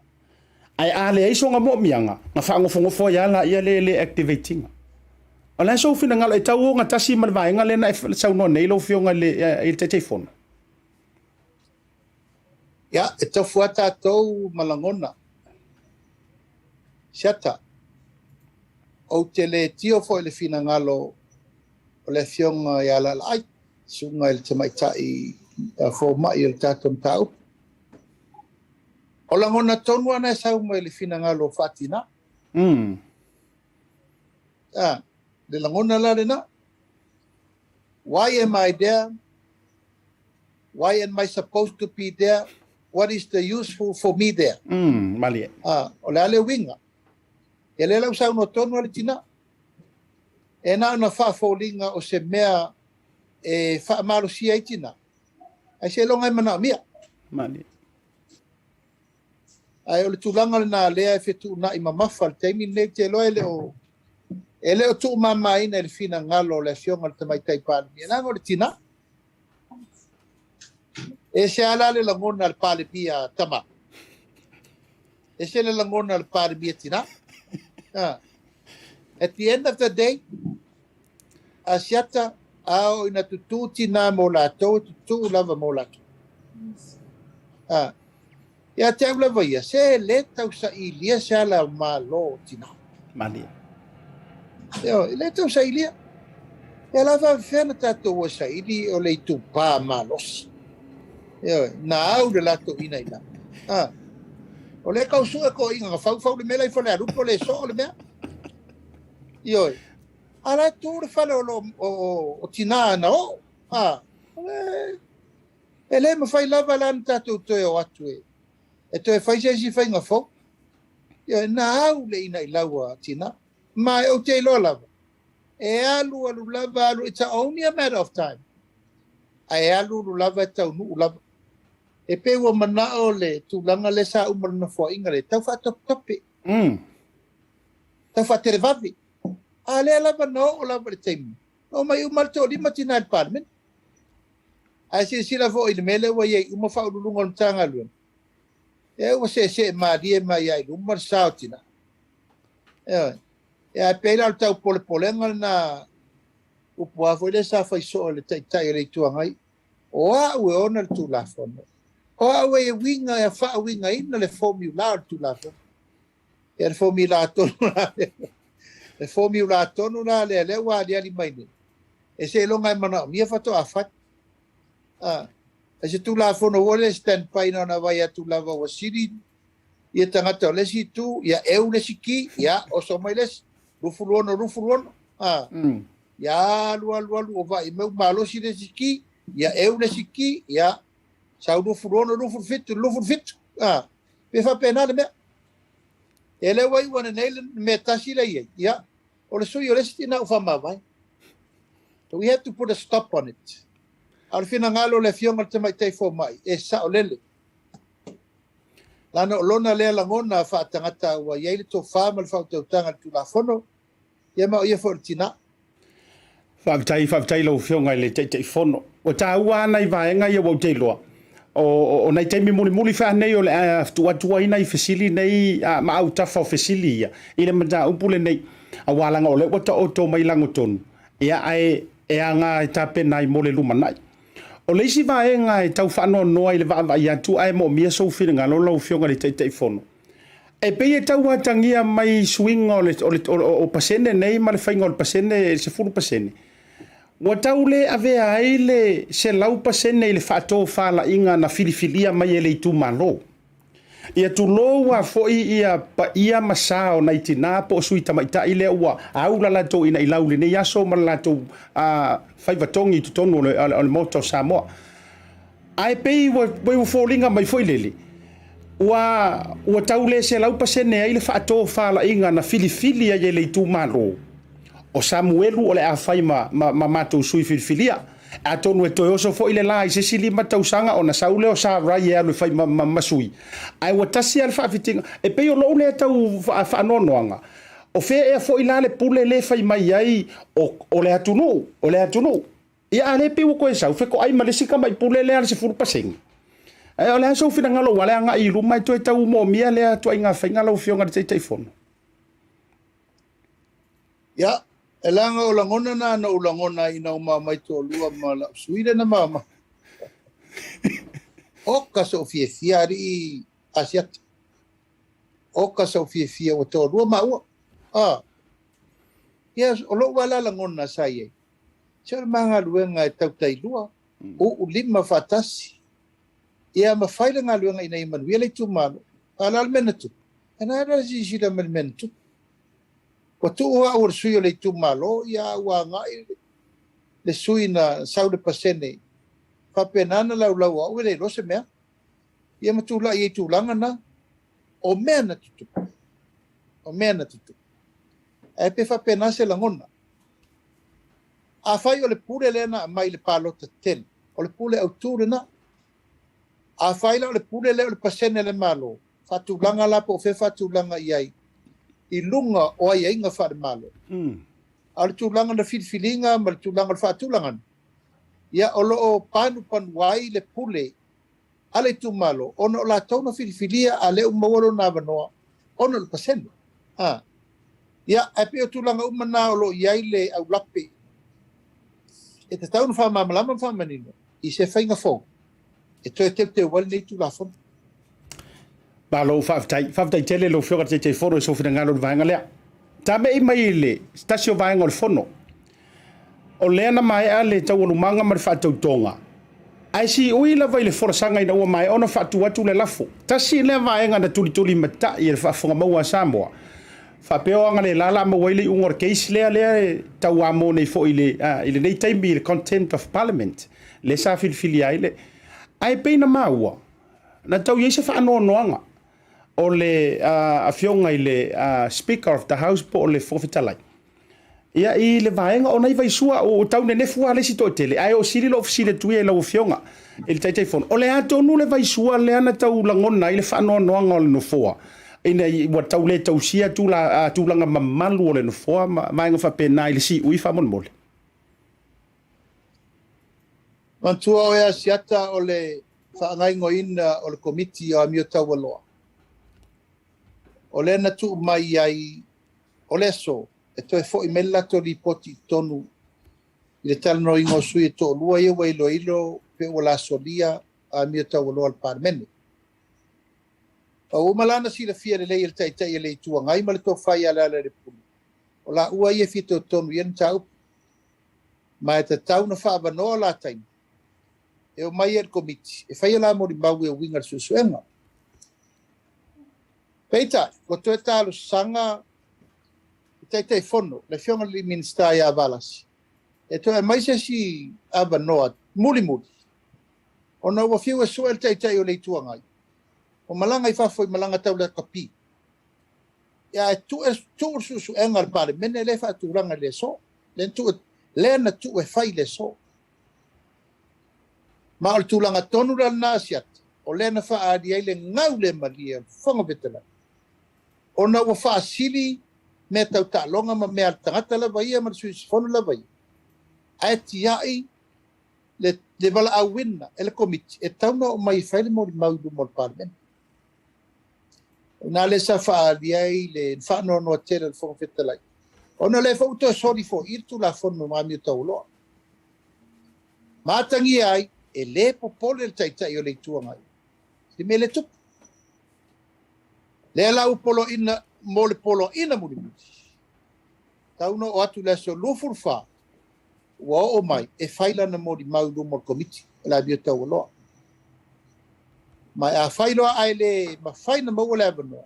Ae a leai sona moomiaga, na faanofonofo ai lava laia le le activate ina. O le a sou finagalo e tau ogatasi ma le vaega lea na e saunoa nei lau Afioga i le Taitaifono? Ia, e tofu lava tatou ma lagona. Siata, ou te le tio foi i le finagalo o le Afioga ia Laalaai, susuga i le Tamaitai Fomai o le tatou mataupu. O lagona tonu lava na e sau mai le finagalo faatina. Ah, le lagona la lena. Why am I there? Why am I supposed to be there? What is the useful for me there? Malie. Ah, o le a le uiga. Ia lea la ua saunoa tonu lava le tina. E na ona faafoliga o se mea e faamalosia ai tina, ae seiloga e manaomia. Malie. Ae o le tulaga lena lea e fetuunai mamafa i le taimi lenei, ou te iloa e le o tuumamaina i le finagalo o le Afioga i le Tamaitai Palemia, leaga o le tina. E ese lava la le lagona a le Palemia tama, ese le lagona a le Palemia tina. At the end of the day, Asiata, a oo ina tutū tinā mo latou, e tutū lava mo latou. A, ia te au lava ia, se le tausailia se ala o Malo o tinā. Malie. Ioe, e le tausailia. Ia la faafefea na tatou o e saili o le itupā malosi. Ioe, na au le latou ina i lalo. A, o lea tau sue toeaiina na faufau le mea la i Falealupo le soo le mea. Ioe, a la e tu le fale o, lo, o, o, o tinā na oo. A, o le, e le mafai lava la na tatou toe o atu e, e toe fai se isi faiga fou. Ioe, na au le ina i lau a tinā. Ma e ou te iloa lava, e alu alu lava alu, it's only a matter of time. Ae alu alu lava e taunuu lava. E pei ua manao le tulaga lea sa uma lona foaiga le tau faatopetope. Tau faatelevave. A lea lava na oo lava i le taimi, na omai uma le toalima tinā i le Palemene. Ae silasila foi i le mea lea ua i ai uma faauluuluga o le Matagaluega, ia ua seesee malie mai lava i luma le sa o tinā. Ioe. Ia ae pei la o le taupolepolega lena upu a foi lea sa fai soo e le Taitai o le Itu Agai, o au e ona le Tulafono, o au e uiga e faauigaina le formula o le Tulafono. Ia le formula tonu la lea, le formula tonu la lea, lea ua aliali mai nei, e seiloga e manaomia faatoa fai. A, e se Tulafono foi lea stand by na ona vaai atu lava ua sili ia tagata o le isi itu, ia eu le isi ki, ia oso mai le isi, 26, 26. A, ia alu, alu, alu, o vaai mai ua malosi le isi ki, ia eu le isi ki, ia sau 26, 27, 27. A, pe faapena le mea. E le ua iu ane nei le mea tasi lea i ai, ia, o le sui o le isi tina ua faamavae. So we have to put a stop on it. A o le finagalo o le Afioga i le Tamaitai Fomai, e saolele. Leaga o lona lea lagona faatagata ua i ai le tofa ma le faautautaga i le Tulafono, ia ma o ia foi o le tina. Faafetai, faafetai i lau Afioga i le Taitaifono. Ua taua lava nai vaega ia ua ou te iloa, o, o nai taimi mulimuli faa nei o le a tuu atu ai nai fesili nei ma autafa o fesili ia i le mataupu lenei, aua leaga o lea ua taoto mai lagotonu, ia ae e aga e tapena ai mo le lumanai. O le isi vaega e tau faanoanoa i le vaavaai atu ae moomia sou finagalo lau Afioga i le Taitaifono, e pei e tau atagia mai suiga o le, o le, o, o pasene nei ma le faiga o le pasene, le 10%, ua tau le avea ai le 100% i le faatofalaiga na filifilia mai e le itumalo. Ia tulou a foi ia paia ma sa o nai tinā po o sui tamaitai lea ua au la latou ina i lau i lenei aso ma le latou faiva togi i totonu o le, o le Maota o Samoa. Ae pei ua, ua foliga mai foi lele, ua, ua tau le 100% ai le faatofalaiga na filifili ai e le itumalo o Samuelu o le a fai ma, ma, ma matou sui filifilia. Atonu e toe oso foi le la i se isi 5 tausaga ona sau lea o Sarai e alu e fai ma, ma, ma sui. Ae ua tasi lava le faafitiga. E pei o lou lea tau faanoanoaga, o fea ea foi la le pule le fai mai ai o, o le atunuu, o le atunuu. Ia a lea pei ua toe sau fetoai ma le isi tamai pule lea a le 10%. Ae o le a sou finagalo aua le agai i luma e toe tau moomia lea ituaiga faiga lau Afioga i le Taitaifono? Ia, e leaga o lagona na na ou lagona ai ina ua maomai toalua ma la'u sui lea na maomai. Oka so'u fiafia alii Asiata. Oka so'u fiafia ua toalua maua. A. Ia, o lo'u lava la lagona sa i ai, se o le ma galuega e tautailua, uu lima faatasi, ia ma fai le galuega ina ia manuia le itumalo. A o le a le mea na tupu? E na le silasila mai le mea na tupu. Ua tuu au o le sui o le itumalo, ia a ua agai le sui na sau le pasene, faapena na laulau au e le iloa se mea. Ia ma tulai ai tulaga na, o mea na tutupu. O mea na tutupu. Ae pe faapena se lagona. Afai o le pule lea na aumai i le palota tele, o le pule autu lena. Afai la o le pule lea o le pasene a le Malo, faatulaga la po o fea faatulaga i ai i luga o aiaiga faale-Malo. A o le tulaga na filifiliga ma le tulaga o le faatulagaga, ia o lo o panupanu ai le pule a le itumalo ona o latou na filifilia a lea ua maua lona avanoa ona o le pasene. A. Ia, ae pei o tulaga uma na o lo o i ai le aulape. E tatau ona faamalamalama ma faamanino i se faiga fou e toe teuteu ai lenei Tulafono. Malo faafetai. Faafetai tele i lau Afioga i le Taitaifono i sou finagalo i le vaega lea. Tame'i mai i le se tasi o vaega o le Fono. O lea na maea le taualumaga ma le faatautoga, ae siui lava i le folasaga ina ua maea ona faatu atu le lafo. Tasi lea vaega na tulitulimatai e le faafofoga maua a Samoa, faapea o agalela la maua ai le iuga o le case lea lea e tauamo nei foi i le i lenei taimi i le Contempt of Parliament, lea sa filifilia ai le. Ae pei na maua, na tau i ai se faanoanoaga o le Afioga i le Speaker of the House po o le Fofoga Fetalai, Ia, i le vaega o nai vaisua, ua tau nenefu lava le isi toatele, ae oo sili lou fesili atu ia i lau Afioga i le Taitaifono, o le a tonu le vaisua lea na tau lagona ai le faanoanoaga o le Nofoa ina ua tau le tausia tulaga mamalu o le Nofoa ma vaega faapena i le siui faamolemole? Manatua oe Asiata o le faagaoioiina o le Komiti o Amio Taualoa, o lea na tuu mai ai o le aso e toe foi mai le latou lipoti i totonu i le talanoaina o sui e toalua ia ua iloilo pe ua lasolia amio taualoa a le Palemene. A ua uma la ona silafia lelei e le Taitai o le Itu Agai ma le tofa ia Lealailepule, o laua ia e fitoitonu i ai le mataupu, ma e tatau ona faaavanoa la taimi e omai ai le Komiti e fai a la molimau e uiga i le suesuega. Peitai, ua toe talosaga le Taitaifono, le Afioga i le Minisita ia Valasi, e toe aumai se isi avanoa mulimuli, ona ua fiu e sue le Taitai o le Itu Agai, ua malaga i fafo i malaga tau lakapi, ae tuu le suesuega a le Palemene lea e faatulaga i le aso, lea na tuu e fai i le aso. Ma o le tulaga tonu la lena a Asiata, o lea na faaali ai le gau le malie o le Fofoga Fetalai, ona ua faasili mea tau taaloga ma mea a le tagata lava ia ma le sui usufono lava ia, ae tiai le, le valaauina e le Komiti e tatau ona oo mai e fai le molimau i luma o le Palemene. O i ina lea sa faaali ai le faanoanoa tele o le Fofoga Fetalai, ona o lea foi ua toe soli foi i le Tulafono o Amio Taualoa. Ma atagia ai, e le popole le Taitai o le Itu Agai i le mea lea e tupu. Lea la ua poloaiina mo le poloaiina mulimuli, tau na oo atu i le aso 24, ua oo mai e fai lana molimau i luma o le Komiti o le Amio Taualoa. Ma afai loa ae le mafai ona maua le avanoa,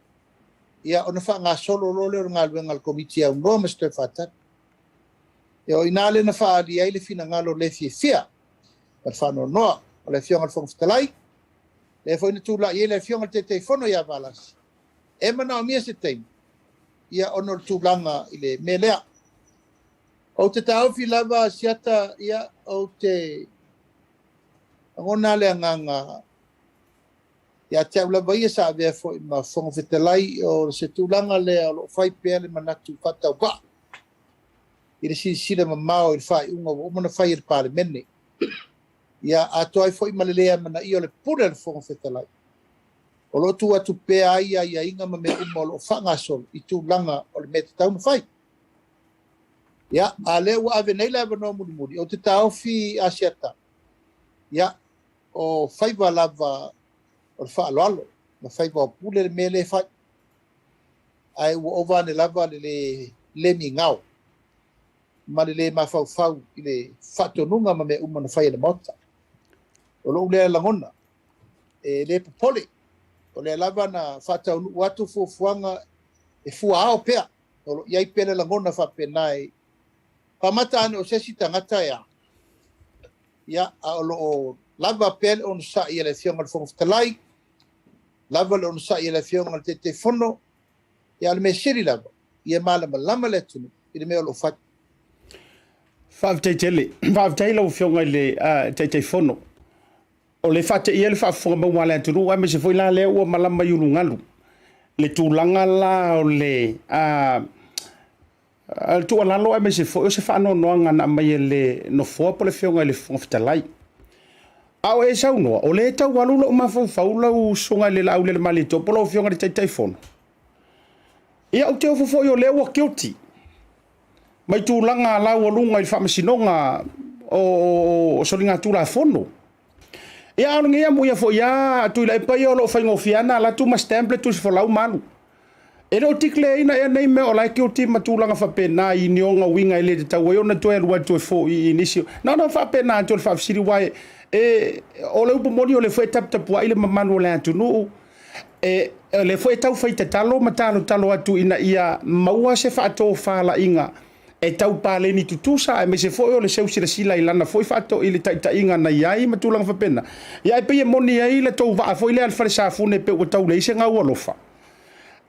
ia ona faagasolo loa lea o le galuega a le Komiti e aunoa ma se toe faatali. Ia o i ina lea na faaali ai le finagalo le fiafia ma le faanoanoa o le Afioga i le Fofoga Fetalai, lea foi na tulai ai le Afioga i le Taitaifono ia Valasi, e manaomia se taimi, ia ona o le tulaga i le mea lea. Ou te taofi lava Asiata, ia ou te lagona le agaga ia te au lava ia sa avea foi ma Fofoga Fetalai, o se tulaga lea o lo o fai pea le manatu faatauvaa i le silasila mamao i le faaiuga ua uma ona fai e le Palemene. Ia atoa ai foi ma le le amanaia o le pule a le Fofoga Fetalai, o lo o tuu atu pea ai aiaiga ma mea uma o lo o faagasolo i tulaga o le mea e tatau ona fai. Ia, a lea ua ave nei le avanoa mulimuli, ou te taofi Asiata, ia, o faiva lava o le faaaloalo ma faiva o pule le mea lea e fai. Ae ua ova ane lava le le, le migao ma le le mafaufau i le faatonuga ma mea uma na fai e le Maota. O lou lea lagona, e le popole, o lea lava na faataunuu atu fuafuaga e fuaao pea, o lo o i ai pea le lagona faapena e faamata ane o se isi tagata e a, ia, a o lo o lava pea le onosai a le Afioga i le Fofoga Fetalai, lava le onosai a le Afioga i le Taitaifono, ia, a o le mea sili lava, ia malamalama le atunuu i le mea o lo o fai. Faafetai tele. Faafetai i lau Afioga i le Taitaifono. O le faateia le faafofoga maua a le atunuu, aemaise foi la lea ua malama i ulugalu le tulaga la o le tuualalo, aemaise foi o se faanoanoaga na aumai e le Nofoa po o le Afioga i le Fofoga Fetalai. A o e saunoa, o lea e tau alu lou mafaufau lau Susuga i le Laaulialemalietoa po o lau Afioga i le Taitaifono. Ia, ou te ofo foi o lea ua guilty mai tulaga laualuga i le faamasinoga. o soligatulafono. Ia, a o lenei amuia foi a Tuilaepa ia o lo o faigofie lava ona alu atu ma stamp le tusi folau ma alu. E le o declare ina ea nei mea o la e guilty ma tulaga faapena i ni ona uiga e le tatau ai ona toe alu atu e foi i nisi. Na ona faapena atu o le faafesili aua e o le upu moni o lea foi e taputapuai le mamalu o le atunuu, e o lea foi e tau fai tatalo ma talotalo atu ina ia maua se faatofalaiga e tau paleni tutusa aemaise foi o le seu silasila i lana foi faato i le taitaiga na i ai ma tulaga faapena. Ia ae pei e moni ai le tou vaa foi lea a le fale safune pei ua tau leai se gau alofa.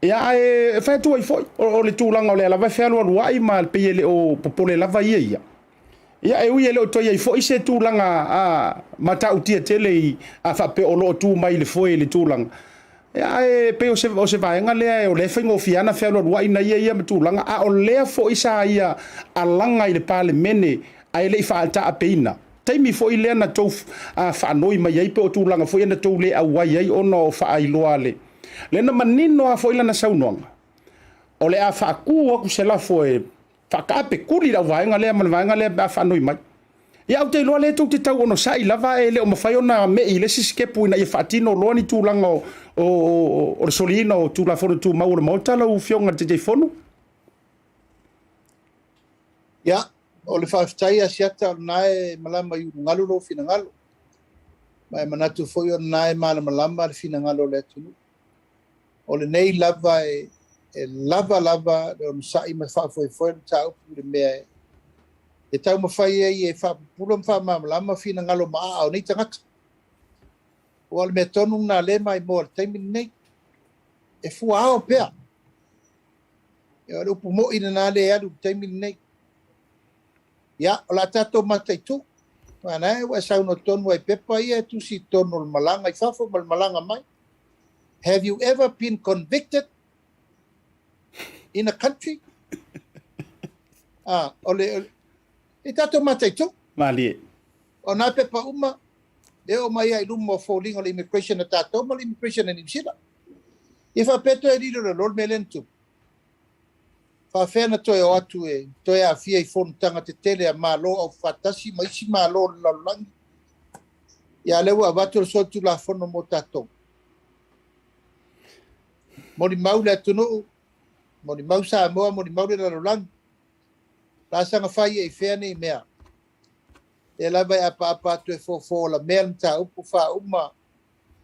Ia ae fai atu ai foi o le tulaga o lea lava e fealualuai ma pei e le o popole lava ia ia. Ia e ui e le o toe i ai foi se tulaga a matautia tele i a faapea o lo o tu mai i le foe i le tulaga. Ia ae pei o se, o se vaega lea o lea e faigofie lava ona fealualuai na ia ia ma tulaga, a o lea foi sa ia alaga i le Palemene ae le i faataapeina. Taimi foi lea na tou faanoi mai ai pe o tulaga foi ia na tou le auai ai ona o faailoa a le lea na manino lava foi lana saunoaga, o le a faatu atu se lafo e faataape tuli lau vaega lea ma le vaega lea pe a faanoi mai. Ia ou te iloa lea tou te tau onosai lava e le o mafai ona me'i i le isi sitepu ina ia faatino loa ni tulaga o, o, o le soliina o Tulafono Tumau o le Maota lau Afioga i le Taitaifono. Ia, o le faafetai Asiata o lena e malama i ulugalu lou finagalo. Ma e manatu foi o lena e malamalama le finagalo o le atunuu. O lenei lava e, e lava lava le onosai ma faafoefoe le mataupu i le mea e taumafai ai e faapupula ma faamalamalama finagalo maaa o nei tagata. Ua o le mea tonu lena lea e maimoa i le taimi lenei. E fuaao pea. O le upu moi lena lea e alu i le taimi lenei. Ia, o le a tatou mataitu. Aua na ua e saunoa tonu ai pepa ia e tusi i totonu o le malaga i fafo ma le malaga mai. Have you ever been convicted in a country? Ah, o le, e tatou mataitu. Malie. O nā pepa uma, e oo mai ai i luma o foliga o le immigration a tatou ma le immigration a Niu Sila. Ia faapea toe lilo le lo le mea lea na tupu. Faafea na toe o atu e toe aafia i fonotaga tetele a Malo Aufaatasi ma isi Malo o le lalolagi. Ia a lea ua avatu le solitulafono mo tatou. Molimau le atunuu, molimau Samoa, molimau le lalolagi. La saga fai e i fea nei mea. Lea lava e apaapa atu e fofo olamea le mataupu faauma,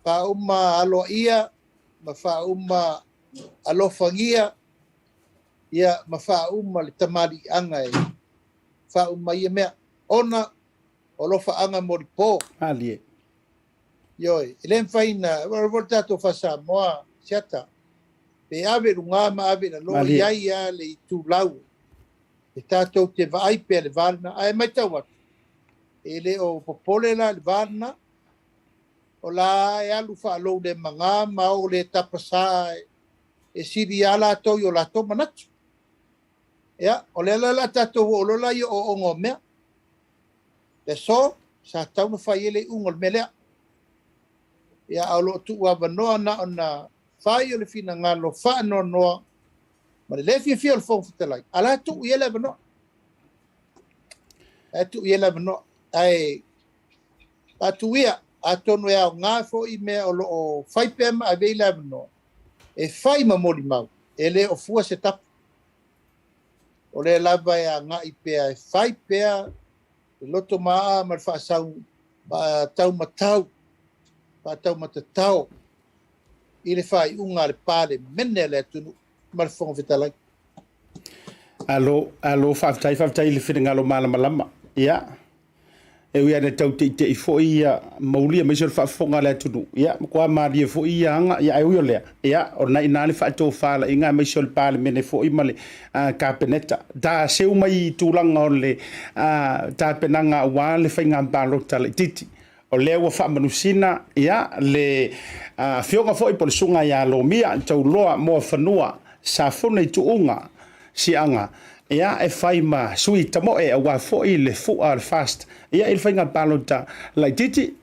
faauma aloaia ma faauma alofagia, ia ma faauma le tamaliiaga e faauma ia mea. Ona o alofaaga molipo. Malie. Ioe, e le mafai na, o le tatou faa-Samoa, Siata, pe ave i luga ma ave i lalo, e i ai lava le itulau e tatou te vaai pea i le va lena. Ae matau atu, e le o popole la i le va lena, o la e alu faalou-le-maga ma o le tapasā e sili lava latou i o latou manatu. Ia, o lea la o le a tatou oo loa la i ooooga o mea. Le aso, sa tatau ona fai ai le iuga o le mea lea. Ia, a o lo o tuuavanoa na ona fai o le finagalo faanoanoa ma le le fiafia o le Fofoga Fetalai, a la e tuu i ai le avanoa. La e tuu i ai le avanoa. Ae tatou ia, atonu e aoga foi mea o lo o fai pea ma ave i le avanoa, e fai ma molimau, e le o fua se tapu. O lea lava e agai pea, e fai pea le loto maa ma le faasau faataumatau, faataumatatao i le faaiuga a le Palemene a le atunuu ma le Fofoga Fetalai. Alo, alo, faafetai, faafetai i le finagalo malamalama. Ia, e ui lava ina tau teitei foi ia mauli aemaise o le faafofoga a le atunuu, ia, matua malie foi ia aga, ia, ae ui o lea, ia, o lena e i ina le faatofalaiga aemaise o le Palemene foi ma le Kapeneta. Ta seu mai i tulaga o le tapenaga aua le faiga palota laitiiti. O lea ua faamanusina ia le afioga foi po o le susuga ia Lomia Tauloa Moafanua Safune i Tuuga Siaga ia e fai ma sui tamoe aua foi le fua o le FAST ia i le faiga palota laitiiti.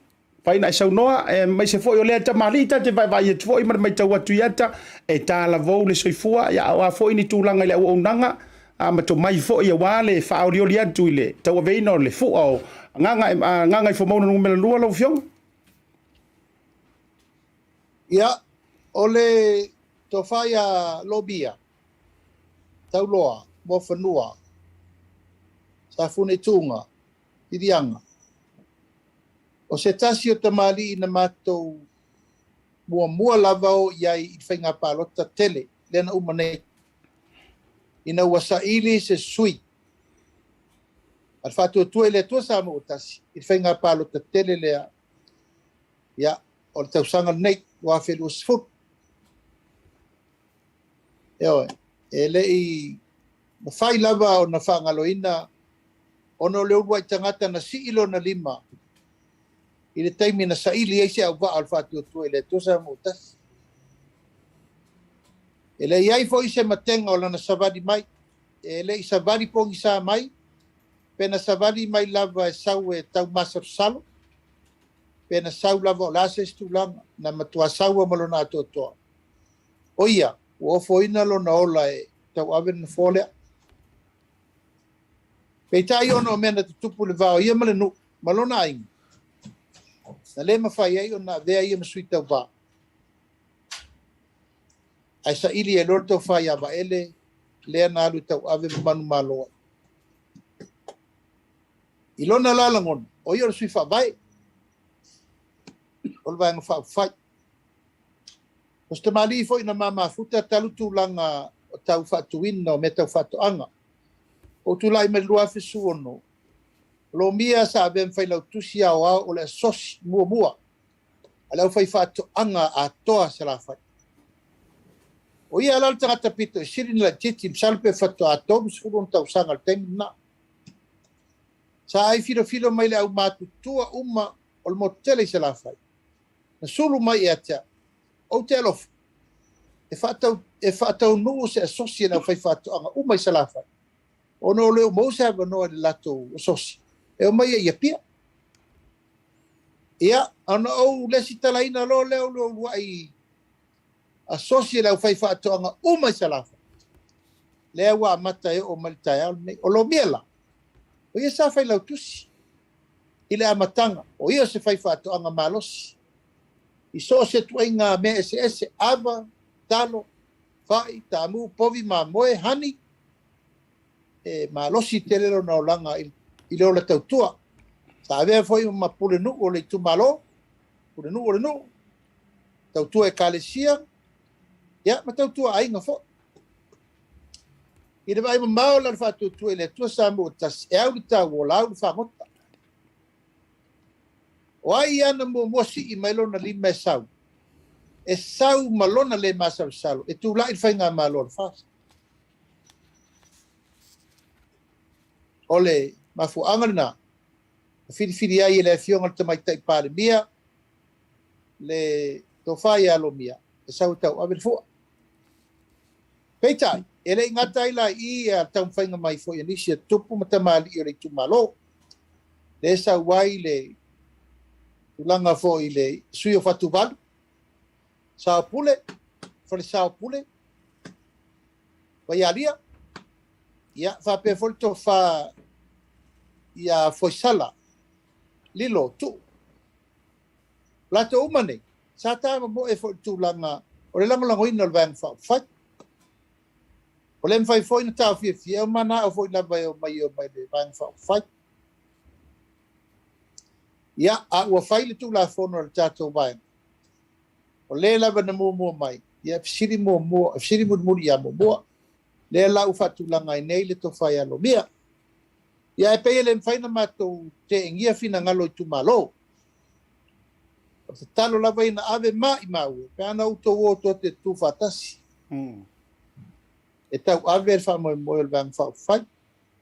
Fai na e saunoa aemaise foi o lea tamalii ta te vaevaai atu foi ma le matau atu i ata e talavou le soifua ia aua foi ni tulaga i le auaunaga. ma tomai foi aua le faaolioli atu i le tauaveina o le fua o Gagaifomauga Nu.2 lau Afioga? Ia, o le tofa ia Lomia, Tauloa, Muafanua, Safunetuga, Liliaga, o se tasi o tamalii na matou muamua lava o i ai i le faiga palota tele lea na uma nei, ina ua saili se sui a le Faatuatua i le Atua Samoa ua Tasi i le faiga palota tele lea, ia, o le tausaga lenei 2020. Ioe, e le i mafai lava ona faagaloina ona o le uluai tagata na sii lona lima i le taimi na saili ai se auvaa o le Faatuatua i le Atua Samoa ua Tasi. E le i ai foi se matega o lana savali mai, e le i savali pogisa mai, pe na savali mai lava e sau e taumasalosalo, pe na sau lava o le a se isi tulaga, na matua saua ma lona atoatoa. O ia, ua ofoina lona ola e tauave le nofoa lea. Peitai ona o mea na tutupu i le va o ia ma le nuu ma lona aiga, na le mafai ai ona avea ia ma sui tauva, ae saili ai loa le tofa ia Vaele lea na alu e tauave ma manumalo ai. I lona la lagona, o ia o le sui faavae o le Vaega Faaupufai. O se tamalii foi na mamafuta talu tulaga o tau faatuina o mea tau faatoaga. Ua ou tulai mai i le 2016, Lomia sa avea ma failautusi aoao o le asosi muamua a le aufaifaatoaga atoa a Salafai. O ia la le tagata pito i sili ona laitiiti, masalo pe faatoa 30 ona tausaga i le taimi lena. Sa ai filofilo mai le aumatutua uma o le motu tele i Salafai. Na sulu mai ia te au, ou te alofa e faatau, e faataunuu se asosi a le aufaifaatoaga uma i Salafai, ona o le maua se avanoa i le latou asosi e omai ai i Apia. Ia, ona ou lesitalaina loa lea o le uluai asosi a le aufaifaatoaga uma i Salafai, lea ua amata e oo mai le taeao lenei. O Lomia la, o ia sa failautusi i le amataga, o ia o se faifaatoaga malosi i so o se ituaiga mea eseese, ava, talo, fai, taamu, povi, mamoe, hani, e malosi tele lona olaga i le ola tautua. Sa avea foi ma pulenuu o le itumalo, pulenuu o le nuu, tautua ekalesia, ia ma tautua aiga foi. I le vaai mamao la o le Faatuatua i le Atua Samoa ua Tasi, e au le tauola, au le fagota. O ai ia na muamua sii mai lona lima e sau, e sau ma lona le masalosalo, e tulai le faigamalo a le FAST. O le mafuaaga lena na filifili ai e le Afioga i le Tamaitai Palemia le tofa ia Lomia e sau e tauave le fua. Peitai, e le i gata ai la i i le taumafaiga mai foi a nisi a tupu ma tamalii o le itumalo, lea e sau ai le tulaga foi i le sui o Fatuvalu, Saopule, Falesaopule, Vaialia, ia faapea foi le tofa ia Foisala, Lilo, Tuu. Latou uma nei, sa tamomoe foi i le tulaga o le lagolagoina o le Vaega Faaupufai. O le mafai foi ona taofiafia, e manao foi lava e omai e omai i le Vaega Faaupufai. Ia, a ua fai le Tulafono a le tatou Vaega, o le lava na muamua mai, ia fesili muamua, fesili mulimuli ia muamua. Lea la ua faatulaga ai nei le tofa ia Lomia. Ia, e pei e le mafai ona matou teegia finagalo o itumalo. O le tatalo lava ia na ave maimau e, pe ana outou o tou te tutu faatasi. E tauave le faamoemoe o le Vaega Faaupufai.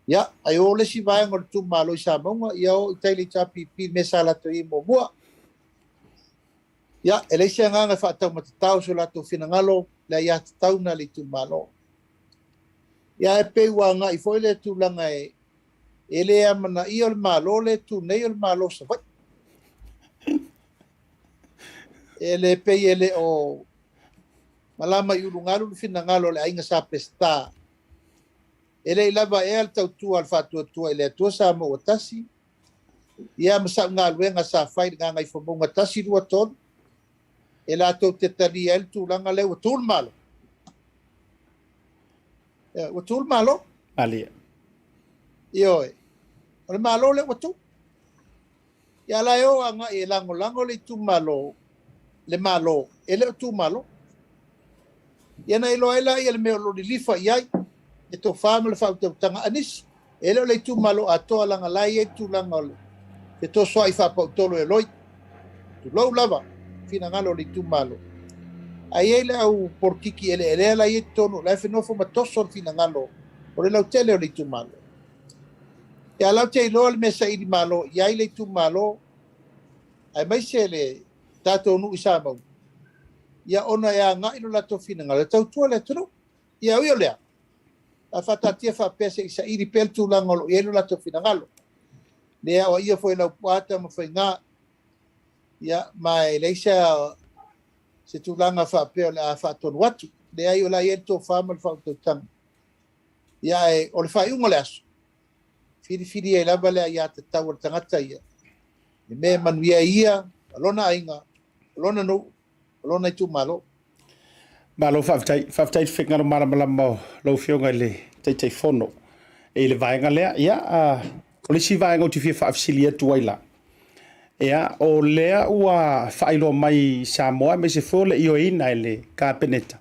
Ia, ai o le isi vaega o le itumalo i Samauga, ia o i tai i le HRPP i le mea sa latou i ai muamua. Ia, e leai se agaga e faataumatatao so latou finagalo, le aiatatau lena a le itumalo. Ia, ae pei ua agai foi le tulaga e le amanaia o le Malo lea e tu nei o le Malo o Savaii. E le pei e le o malama i ulugalu le finagalo o le aiga Sa Peseta. E le i lava ea le tautua a le Faatuatua i le Atua Samoa ua Tasi, ia ma sa'u galuega sa fai i le Gagaifomauga 1, 2, 3, e latou te talia ai le tulaga lea ua tu le Malo. Ia, ua tu le Malo. Malie. Ioe. O le Malo lea ua tu. Ia la e o agai e lagolago le itumalo, le Malo, e le o tu Malo. Ia na iloa ai lea le mea o lo o lilifa i ai, le tofa ma le faautautaga a nisi. E le o le itumalo atoa leaga la e i ai le tulaga o le fetosoai faapautolo e loi. Tulou lava, finagalo o le itumalo. Ae i ai le au polokiki eleelea la e i ai totonu, la e fenofo ma toso le finagalo o le lautele o le itumalo. Ia la ou te iloa le mea saili malo i ai le itumalo, aemaise le tatou nuu i Samauga, ia ona e agai lo latou finagalo e tautua le atunuu. Ia ui o lea, a faataatia faapea se i saili pea le tulaga o lo o i ai lo latou finagalo. Le aoaia foi e Laupua Tamafaiga, ia ma e leai se tulaga faapea o le a faatonu atu. Leai, o la e i ai le tofa ma le faautautaga. Ia ae o le faaiuga o le aso, filifili ai lava le aiatatau a le tagata ia, le mea e manuia ai ia, ma lona aiga, o lona nuu, o lona itumalo. Malo faafetai, faafetai i le finagalo malamalama o lau Afioga i le Taitaifono i le vaega lea. Ia, o le isi vaega ou te fia faafesili atu ai la, ia, o lea ua faailoa mai i Samoa aemaise foi o le ioeina e le Kapeneta,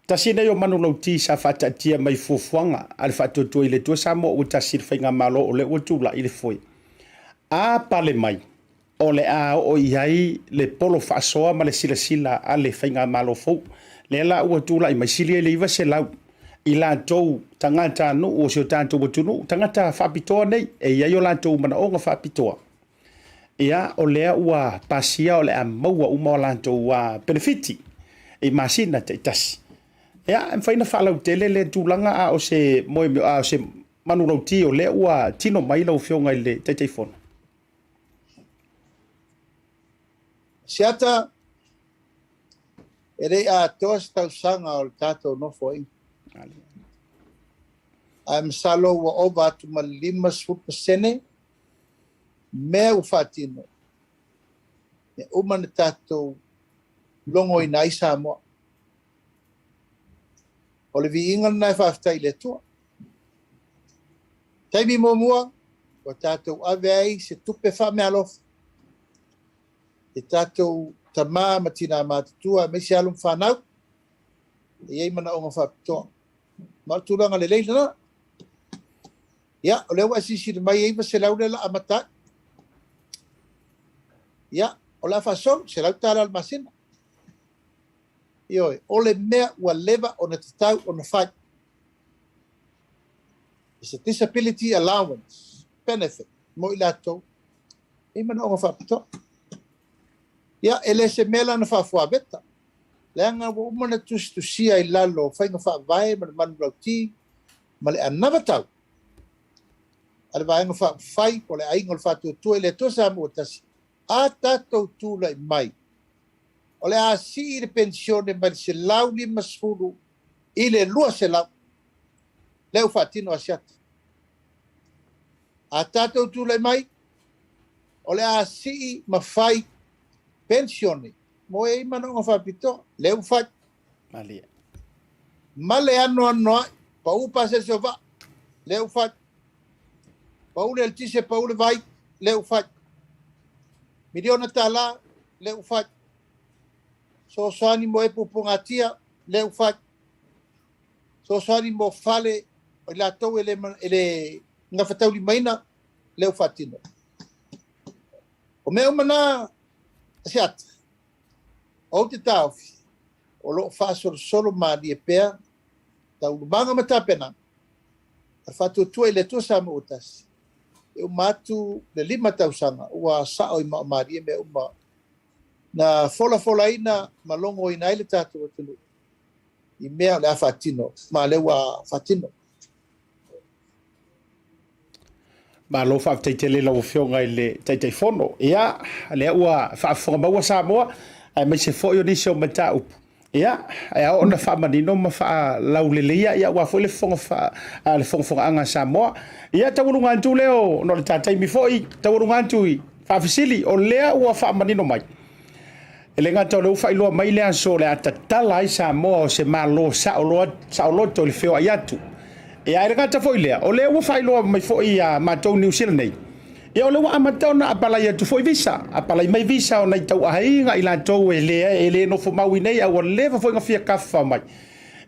tasi lenei o manulauti sa faataatia mai fuafuaga a le Faatuatua i le Atua Samoa ua tasi i le faigamalo o lea ua tulai i le foe. A pale mai, o le a oo i ai le polo faasoa ma le silasila a le faigamalo fou. Lea la ua tulai mai, sili ai le 900 i latou tagatanuu o si o tatou atunuu, tagata faapitoa nei, e i ai o latou manaoga faapitoa. Ia, o lea ua pasia o le a maua uma o latou penefiti i masina taitasi. Ia, e mafai ona faalautele lea tulaga a o se moe, a o se manulauti o lea ua tino mai lau Afioga i le Taitaifono. Siata, e le i atoa se tausaga o le tatou nofoaiga. Ae masalo ua ova atu ma le 50% mea ua faatino e uma na tatou logoina ai Samoa. O le viiga lena e faafetai i le Atua. Taimi muamua, ua tatou ave ai se tupe faameaalofa e tatou tamā ma tinā matutua aemaise alo ma fanau e i ai manaoga faapitoa. Ma o le tulaga lelei lena. Ia, o lea ua e silasila mai e 900 lea o le a amata ai. Ia, o le a faasolo, $100 le masina. Ioe, o le mea ua leva ona tatau ona fai. It's a disability allowance benefit mo i latou e i manaoga faapitoa. Ia, e le se mea la na faafuaveta, leaga ua uma ona tusitusia i lalo o faiga faavae ma le manulauti ma le anavatau a le Vaega Faaupufai po o le Aiga o le Faatuatua i le Atua Samoa ua Tasi, a tatou tulai mai, o le a sii le penisione mai le 150 i le 200. Lea ua faatino Asiata. A tatou tulai mai, o le a sii ma fai penisione mo e i manaoga faapitoa. Lea ua fai. Malie. Ma le anoanoai, pau pasese o vaa, lea ua fai. Pau le eletise, pau le vai, lea ua fai. Miliona tala, lea ua fai. Fesoasoani mo e puapuagatia, lea ua fai. Fesoasoani mo fale o i latou e le gafataulimaina, lea ua faatino. O mea uma na, Asiata, ou te taofi, o lo o faasolosolo malie pea taualumaga ma tapenaga a le Faatuatua i le Atua Samoa ua Tasi, e uma atu le 5 tausaga ua sao i maaomalie mea uma na folafolaina ma logoina ai le tatou atunuu i mea o le a faatino, ma lea ua faatino. Malo faafetai tele i lau Afioga i le Taitaifono. Ia, lea ua faafofoga maua Samoa, aemaise foi o nisi o mataupu. Ia, e ao ona faamanino ma faalauleleia ia aua foi le fofoga faa, a, le fogafogaaga a Samoa. Ia, taualuga atu lea o, ona o le ta taimi foi, taualuga atu i faafesili, o lea ua faamanino mai. E le gata o lea ua faailoa mai le aso o le a tatala ai Samoa o se Malo saoloto i le feoai atu. Ia, ae le gata foi i lea, o lea ua faailoa mai foi ia matou Niu Sila nei, ia o lea ua amata ona apalai atu foi visa, apalai mai visa o nai tauaiga i latou e le, e le nofo mau i nei, a ua leva foi ona fia tafafao mai.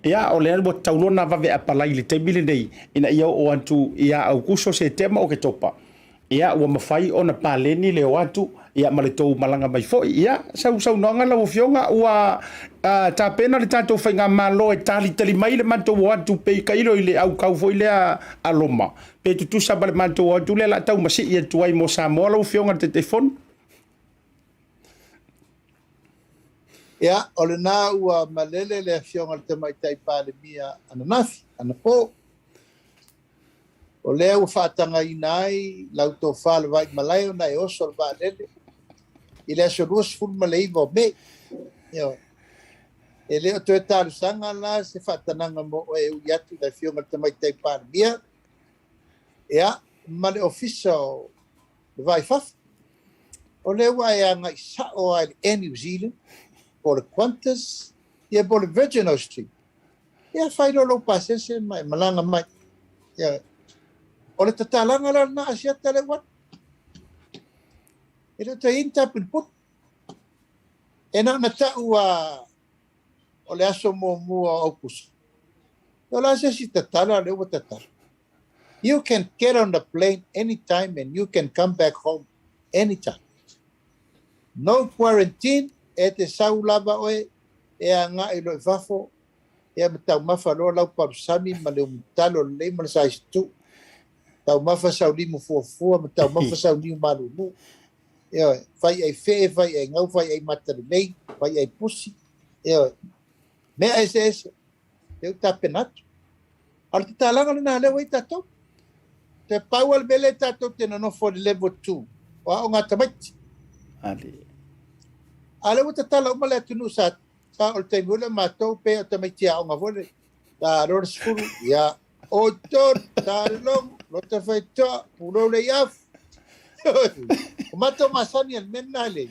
Ia, o lea ua tatau loa ona vave apalai i le taimi lenei, ina ia oo atu ia Aukuso, Setema, Oketopa, Ia, ua mafai ona paleni le o atu, ia, ma le tou malaga mai foi. Ia, sau saunoaga lau Afioga, ua tapena le tatou faigamalo e talitali mai le matou o atu pe tailo i le aukau foi lea a Roma, pe tutusa ma le matou o atu lea o le a taumasii atu ai mo Samoa lau Afioga i le Taitaifono. Ia, o lena ua malele le Afioga i le Tamaitai Palemia ananafi, anapo. O lea ua faatagaina ai lau tofa le Vaimalae ona e oso le vaalele i le aso 29 o Me. Ioe. E le o toe talosaga la se faatanaga mo oe e ui atu i le Afioga i le Tamaitai Palemia, ia, ma le Ofisa o le Va i Fafo. O lea ua e agai sao lava i le Air New Zealand, po o le Qantas, ia po o le Virgin Australia. Ia fai loa lou pasese ma e malaga mai. Ia, o le tatalaga la lena a Asiata lea ua alu. E le o toe i ai ni tapunipuni. E na ona tau a o le aso muamua o Aukuso. O le a se isi tatala lea ua tatala. You can get on the plane anytime and you can come back home anytime. No quarantine, e te sau lava oe e agai loa i fafo, ia ma taumafa loa lau palusami ma le umutalo lelei ma le saisitu. Taumafa sau limu fuafua ma taumafa sau niu malulu. Ioe, fai ai fee, fai ai gau, fai ai mata lelei, fai ai pusi. Ioe, mea eseese, lea ua tapena atu. A o le tatalaga lena lea ua i ai tatou. Toe pau lava le mea lea tatou te nonofo i le level 2, o aoga a tamaiti. A o lea ua tatala uma le atunuu sa sa o le taimi foi lea matou pe o tamaiti aoga foi le ta loa le 10, ia o tolu, ta logo, lota faitoa, pulou le iafu. O matou masani a le mea lena i le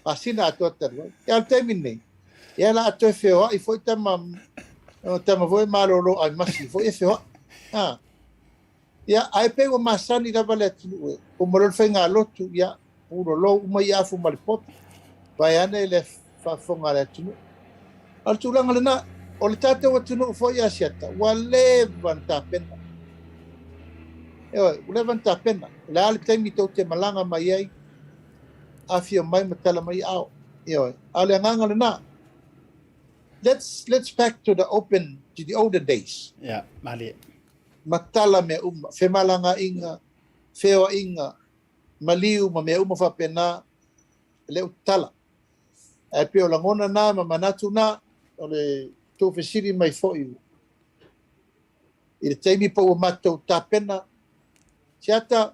masina atoa talu ai. Ia o le taimi lenei, ia la a toe feoai foi tama, tama foi malolo ai masi foi e feoai. Ah. Ia, ae pei ua masani lava le atunuu e uma loa le faigalotu, ia, pulolou uma iafu ma le poto, vaeane le faafofoga a le atunuu. A o le tulaga lena, o le tatou atunuu foi Asiata, ua leva ona tapena. Ioe, ua leva ona tapena. O le a le taimi tou te malaga mai ai, afio mai ma tala mai aao. Ioe, a o le agaga lena. Let's, let's back to the open, to the olden days. Ia, malie. Matala mea uma, femalagaaiga, feoaiga, maliu ma mea uma faapena, e le o tatala. Ae pei o lagona na ma manatu na, o le tuufesili mai foi i le taimi po ua matou tapena. Siata,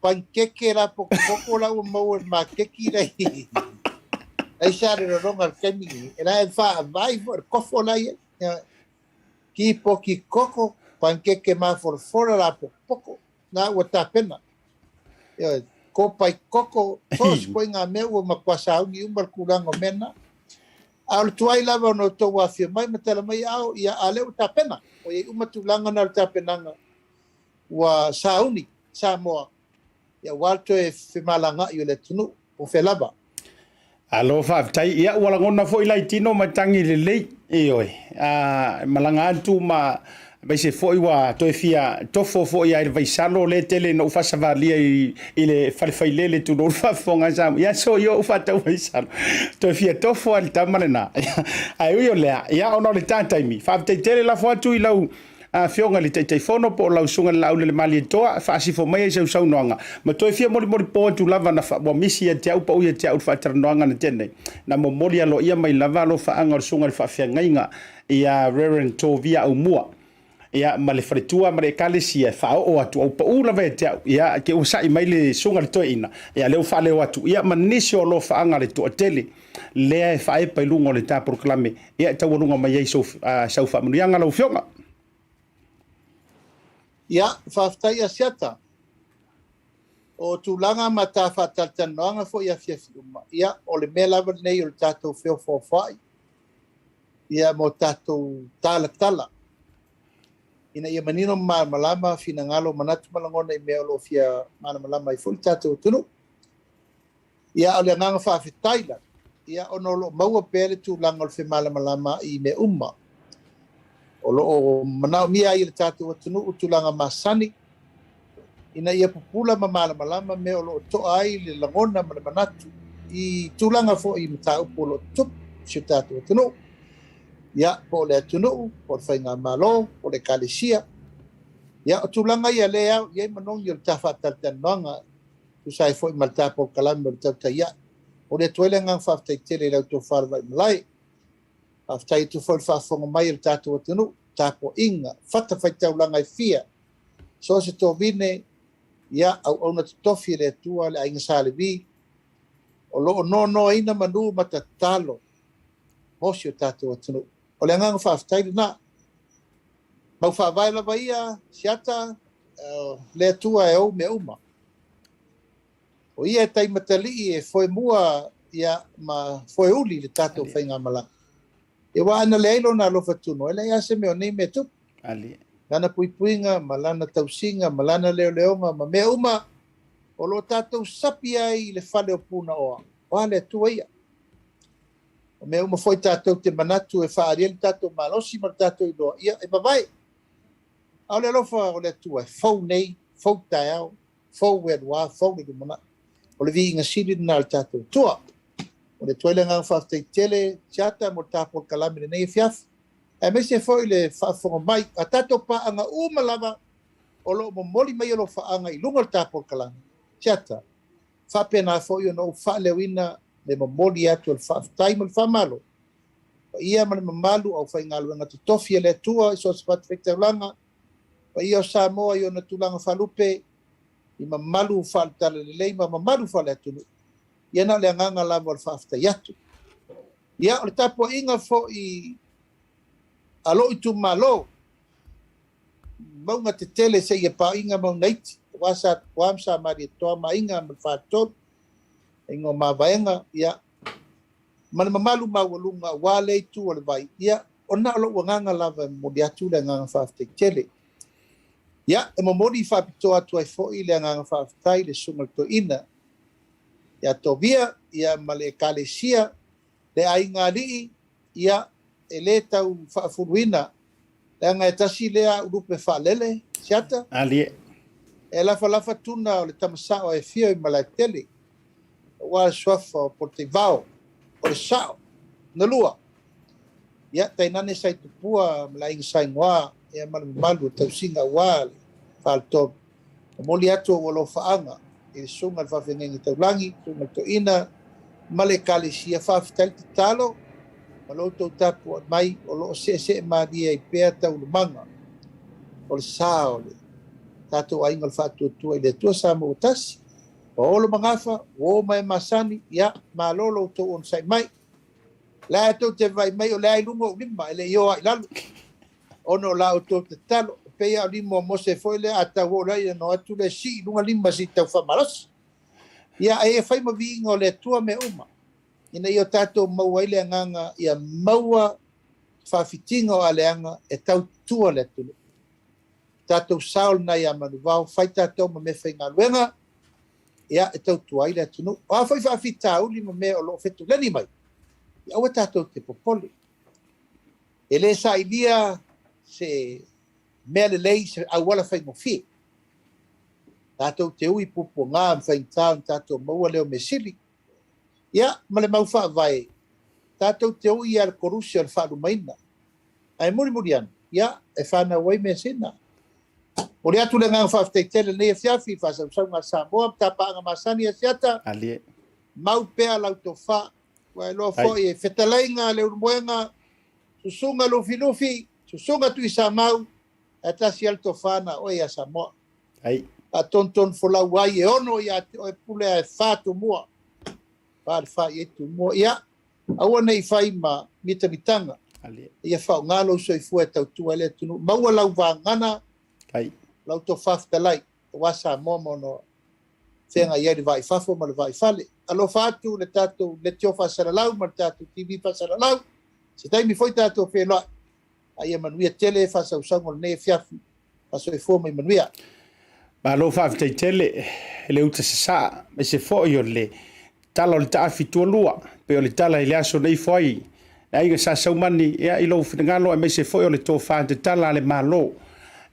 panikeke la pokopoko la ua maua i le makeki la i ai sa le lologa i le taimi lenei. E la e faavai foi le kofo la i ai. Kipoki koko, panikeke mafolafola la pokopoko. Na ua tapena. Ioe, kōpai koko, tos koe ngā mea ua matua sauni uma le tulaga o mea na. A o le tuai lava ona outou afio mai ma tala mai ao, ia a lea ua tapena. Ua i ai uma tulaga na o le tapenaga ua sauni Samoa, ia aua le toe femalagaai o le atunuu, po o fea lava. Alo faafetai. Ia ua lagona foi lai tino ma tangi lelei. Ioe. A malaga atu ma aemaise foi ua toe fia tofo foi ai le vaisalo le tele na ou faasavalia i le fale failele tulou le faafofoga a Samoa. Ia so ia ou faatau vaisalo. Toe fia tofo ai le tama lena. Ae ui o lea, ia ona o le ta taimi, faafetai tele lafo atu i lau Afioga i le Taitaifono po o lau Susuga i le Laaulelemalie-toa, faasifo mai ai sau saunoaga, ma toe fia molimoli po atu lava na ua misi ia te au pau ia te au le faatalanoaga na tea nei. Na momoli aloaia mai lava alofaaga o le Susuga i le Faafeagaiga ia Reverend Tovia Aumua. Ia, ma le faletua ma le ekalesia e faaoo atu, au pau lava ia te au, ia, ke ua sa'i mai le susuga i le toeaina, ia, lea ua faaleo atu, ia, ma nisi o alofaaga a le toatele, lea e faaepa i luga o le ta polokalame, ia, e taualuga mai ai sou, sau faamanuiaga lau Afioga. Ia, faafetai Asiata. O tulaga ma ta faatalatalanoaga foi i afiafi uma, ia, o le mea lava lenei o le tatou feofoofoai, ia mo tatou talatala ina ia manino ma malamalama finagalo, manatu ma lagona i mea o lo o fia malamalama ai foi le tatou atunuu. Ia, o le agaga faafetai lava, ia, ona o lo o maua pea le tulaga o le femalamalama i mea uma. O lo o manaomia ai e le tatou atunuu tulaga masani ina ia pupula ma malamalama mea o lo o toa ai le lagona ma le manatu i tulaga foi i mataupu o lo o tutupu i si o tatou atunuu. Ia, po o le atunuu, po o le faigamalo, po o le ekalesia. Ia, o tulaga ia lea e ao i ai manogi o le ta faatalatalanoaga e tusa ai foi ma le ta polokalame o le Tautai Ae. Momoli atu ai le agaga faafetai tele i la outou fale-vaimalae. Faafetai atu foi i le faafofoga mai a le tatou atunuu, tapuaiga, fatafaitaulaga e fia, so o se tovine, ia, auauna totofi a le Atua, le Aiga Sa Levi, o lo o nonoaina manu ma tatalo mo si o tatou atunuu. O le agaga faafetai lena. Mau faavae lava ia, Siata, le Atua e ou mea uma. O ia e taimatalii e foemua ia ma foeuli le tatou faigamalaga. Ia aua ana leai lona alofa tunoa, e leai lava se mea o nei mea tupu. Lana puipuiga ma lana tausiga ma lana leoleoga ma mea uma o lo o tatou sapi ai i le fale o Punaoa, o a le Atua ia. O mea uma foi tatou te manatu e faaalia le tatou malosi ma le tatou iloa, ia e vavae. A o le alofa o le Atua e fou nei, fou taeao, fou e alu a, fou le lumanai. O le viiga sili lena a le tatou Atua. Momoli atu ai le agaga faafetai tele, Siata, mo le ta polokalame i lenei afiafi, aemaise foi le faafofoga mai a tatou paaga uma lava o lo o momoli mai alofaaga i luga o le ta polokalame. Siata, faapena foi ona ou faaleoina le momoli atu o le faafetai ma le faamalo, paia ma le mamalu aufaigaluega totofi a le Atua i so o se fatafaitaulaga, paia o Samoa i ona tulaga faalupe, i mamalu faale-talalelei ma mamalu faale-atunuu. Ia na o le agaga lava o le faafetai atu. Ia, o le tapuaiga foi a lou itumalo, mauga tetele seia paaiga mauga iti, aua Sa Tupua ma Sa Malietoa ma Aiga ma le Faletolu, Aiga o Mavaega, ia, ma le mamalu maualuga aua lea itu o le vai, ia, ona o lou agaga lava e momoli atu le agaga faafetai tele. Ia, e momoli faapitoa atu ai foi le agaga faafetai i le Susuga i le Toeaina ia Tovia, ia, ma le Ekalesia, le Aiga Alii, ia, e le tau faafuluina, leaga e tasi lea ulupe faalele, Siata. Alie. E lafalafa tuna o le tama sao e afio i Malaetele, aua le suafa o Polataivao, o le sao, na lua. Ia, tainane sa i Tupua ma le Aiga Saingoa, ia ma le mamalu o le tausiga aua le faletolu. Momoli atu ou alofaaga i le Susuga i le Faafeagaiga Taulagi, Susuga i le Toeaina ma le Ekalesia. Faafetai le tatalo ma lo outou tapuai mai o lo o seesee malie ai pea taualumaga o le sa o le tatou aiga o le Faatuatua i le Atua Samoa ua tasi. Ua olo magafa, ua o mai masani, ia, malo lo outou onosai mai. La e tou te vaai mai o lea i luga ou lima, e le i o lava i lalo, ona o la outou tatalo. E pei lava o lima o Mose foi lea, a tau oo loa ia ona o atu lea sii i luga lima se i tau faamalosi. Ia, a ia fai ma viiga o le Atua mea uma, ina ia o tatou maua ai le agaga ia maua faafitiga o aleaga e tautua le atunuu. Tatou sao lena ia Manuvao, fai tatou ma meafaigaluega, ia, e tautua ai le atunuu. O a foi faafitauli ma mea o lo o fetuleni mai, ia aua tatou te popole. E le sailia se mea lelei, se auala faigofie. Tatou te ui puapuaga ma faigata ona tatou maua lea o mea sili. Ia, ma le mau faavae, tatou te ui lava i le koluse o le faalumaina. Ae mulimuli ane, ia, e fanau ai measina. Momoli atu le agaga faafetai tele i lenei afiafi i faasausauga a Samoa ma tapaaga masani Asiata. Alie. Mau pea lau tofa. Ua iloa foi e fetalaiga Leulumoega, Susuga Lufilufi, Susuga Tuisamau, Ae tasi lava le tofa na oe ia Samoa. Ai. Faatonutonu folau ai e ono ia te oe pule ae fa Tumua. Fa le fa i ai Tumua. Ia, aua ne i fai ma mitamitaga. Ia faaaoga lou soifua e tautua ai le atunuu. Maua lau vagana, Ai. lau tofa fetalai, aua Samoa ma ona feagai ai le va i fafo ma le va i fale. Alofa atu le tatou leitio faasalalau ma le tatou TV faasalalau. Se taimi foi tatou feiloai. A ia manuia tele faasausauga o lenei afiafi. Faasoifua ma ia manuia. Malo faafetai tele i le uta sasaa aemaise foi o le tala o le taafi tualua pei o le tala i le aso na ifo ai le aiga Sa Saumani ia i lou finagalo aemaise foi o le tofa tatala a le Malo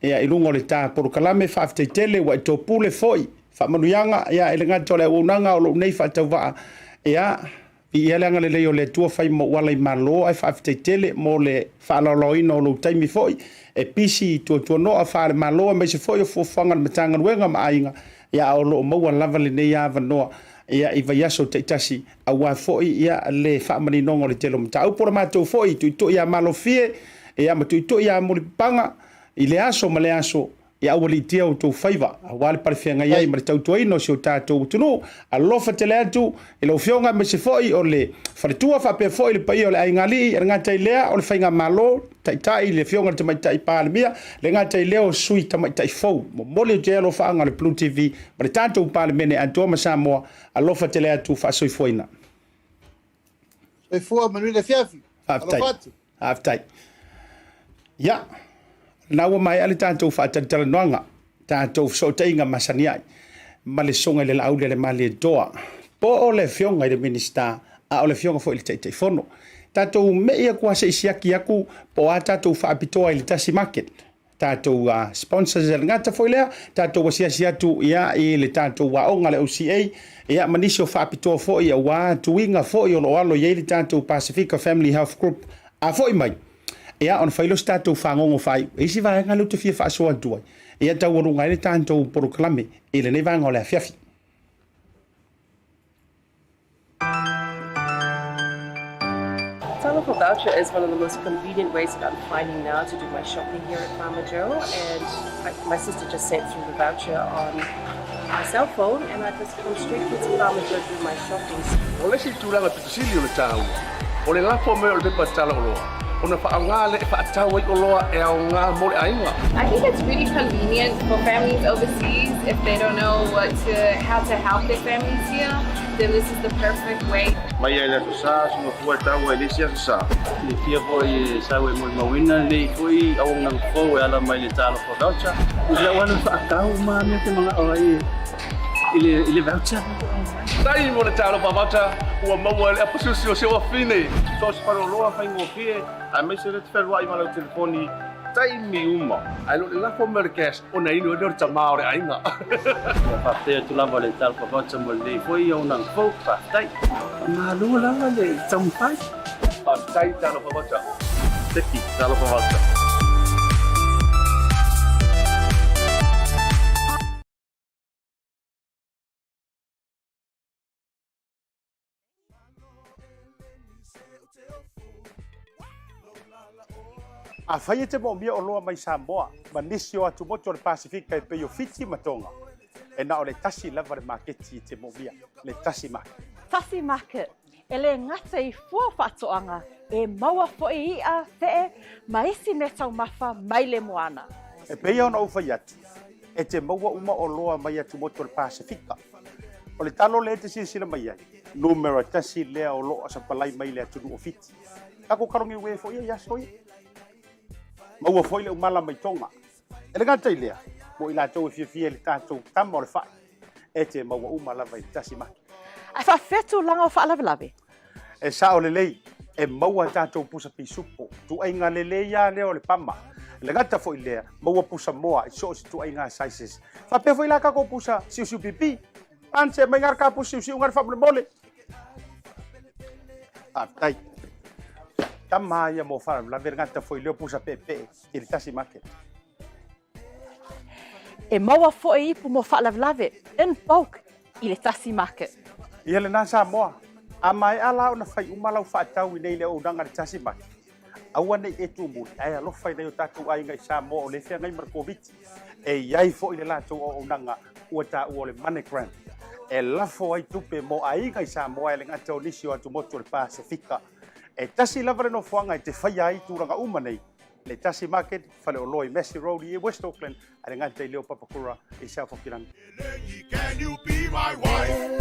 ia i luga o le ta polokalame. Faafetai tele ua e topule foi faamanuiaga ia i le gata o le auaunaga o lou nei faatauvaa ia Viia le agalelei o le Atua fai ma ou ala i Malo ae faafetai tele mo le faalaolaoina o lou taimi foi e pisi i tuatuanoa faale-Malo aemaise foi o fuafuaga a le Matagaluega ma aiga ia a o lo o maua lava lenei avanoa ia i vaiaso taitasi aua foi ia le faamaninoga o le tele o mataupu o le matou foi tuitui ia Malofie ia ma tuitui ia Mulipapaga i le aso ma le aso Ia aualiitia outou faiva, aua le palefeagai ai ma le tautuaina o si o tatou atunuu. Alofa tele atu i lau Afioga aemaise foi o le faletua faapea foi le paia o le aiga alii, e le gata i lea o le faigamalo, taitai le Afioga i le Tamaitai Palemia, le gata i lea o sui tamaitai fou. Momoli atu ai alofaaga o le Blue TV ma le tatou Palemene atoa ma Samoa. Alofa tele atu, faasoifuaina. Soifua, manuia le afiafi. Faafetai. Alofa atu. Faafetai. Ia, lena ua maea le tatou faatalatalanoaga, tatou fesootaiga masani ai ma le Susuga i le Laauli a le Malietoa, po o le Afioga i le Minisita, a o le Afioga foi i le Taitaifono. Tatou me'i atu lava se i siaki atu po o a tatou faapitoa i le tasi market. Tatou sponsors e le gata foi lea, tatou asiasi atu ia i le tatou aoga le OCA, ia ma nisi o faapitoa foi aua tuiga foi o lo o alo i ai le tatou Pasifika Family Health Group. A foi mai, ia ona fai lea o se tatou fagogo faaiu. E i ai isi vaega lea ou te fia faasoa atu ai, ia taualuga ai le tatou polokalame i lenei vaega o le afiafi. Talofa voucher is one of the most convenient ways that I'm finding now to do my shopping here at Farmer Joe. And I, my sister just sent through the voucher on my cell phone and I just come straight here to Farmer Joe to do my shopping. O le isi tulaga pito sili o le taua, o le lafo mai o le pepa tala oloa, ona faaaoga lea e faatau ai oloa e aoga mo le aiga. I think it's really convenient for families overseas if they don't know what to, how to help their families here, then this is the perfect way. Mai lava i le Aso Sa, soga fua e taua i le isi Aso Sa. Silafia foi e sau e molimauina lenei foi auaunaga fou e ala mai le Talofa Voucher. I lau alu faatau ma mea te manao ai i le, i le voucher. Tai mo le Talofa Voucher ua maua e le apasusi o si ou afine. So o se faleoloa faigofie aemaise le te fealuai ma lau telefoni taimi uma. Ae le o le lafo mai o le cash ona inu ai lea o le tama o le aiga. Ia faafetai atu lava le Talofa Voucher mo lenei foi auaunaga fou. Faafetai. Malo lava le taumafai. Faafetai Talofa Voucher. Seki Talofa Voucher. Afai e te moomia oloa mai Samoa ma nisi o atumotu o le Pasifika e pei o Fiti ma Tonga, e na o le tasi lava le maketi e te moomia, le Tasi Market. Tasi Market, e le gata i fua faatoaga, e maua foi i'a, fe'e, ma isi meataumafa mai le moana. E pei ona ou fai atu, e te maua uma oloa mai atumotu o le Pasifika. O le talo lea e te silasila mai ai, numera tasi lea o lo o sapalai mai le atunuu o Fiti. Tatou kalogiue foi ia i aso ia. Maua foi le umala mai Tonga. E le gata i lea, mo i latou e fiafia i le tatou tama o le fai, e te maua uma lava i le tasi maki. Ae faafefea tulaga o faalavelave? E sao lelei, e maua tatou pusa pisupo, tuaiga lelei lava lea o le pama. E le gata foi i lea, maua pusa moa i so o se tuaiga sizes. Faapea foi la tatou pusa siusiu pipi. Ance mai ngā ka pusa siusiu ngā faamolemole. Faafetai. Tama ia mo faalavelave le gata foi lea o pusa peepee i le tasi market. E maua foi ipu mo faalavelave in bulk i le tasi market. Ia lena Samoa, a maea la ona fai uma lau faatau i nei le auaunaga i le tasi market. Aua ne i e tumuli, ae alofa i nai o tatou aiga i Samoa o lea e feagai ma le Koviti. E i ai foi le latou auaunaga ua taua o le MoneyGram e lafo ai tupe mo aiga i Samoa e le gata o nisi o atumotu o le Pasefika. E tasi lava le nofoaga e te faia ai tulaga uma nei, le Tasi Market, faleoloa i Massey Road i West Auckland, ae le gata i Leo Papakura i South Hokiland. Can you be my wife?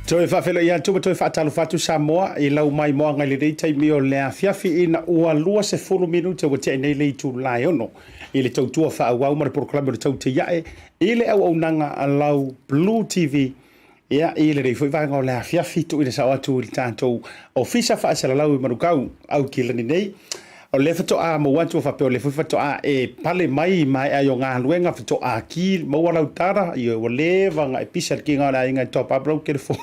Toe faafeiloai atu ma toe faatalofa atu Samoa i lau maimoaga i lenei taimi o le afiafi ina ua 20 minute ua tea nei le itula e 6 i le tautua faaauau ma le polokalame o le Tautaiae i le auaunaga a lau Blue TV. Ia, i lenei foi vaega o le afiafi, tuuina sao atu i le tatou Ofisa Faasalalau i Manukau, Aukilani nei. O lea faatoa maua atu faapea o lea foi faatoa e pale mai i maea ai o galuega faatoa ki maua lau tala, ia ua leva ona e pisa le kiga o le aiga e top up lau telefoni.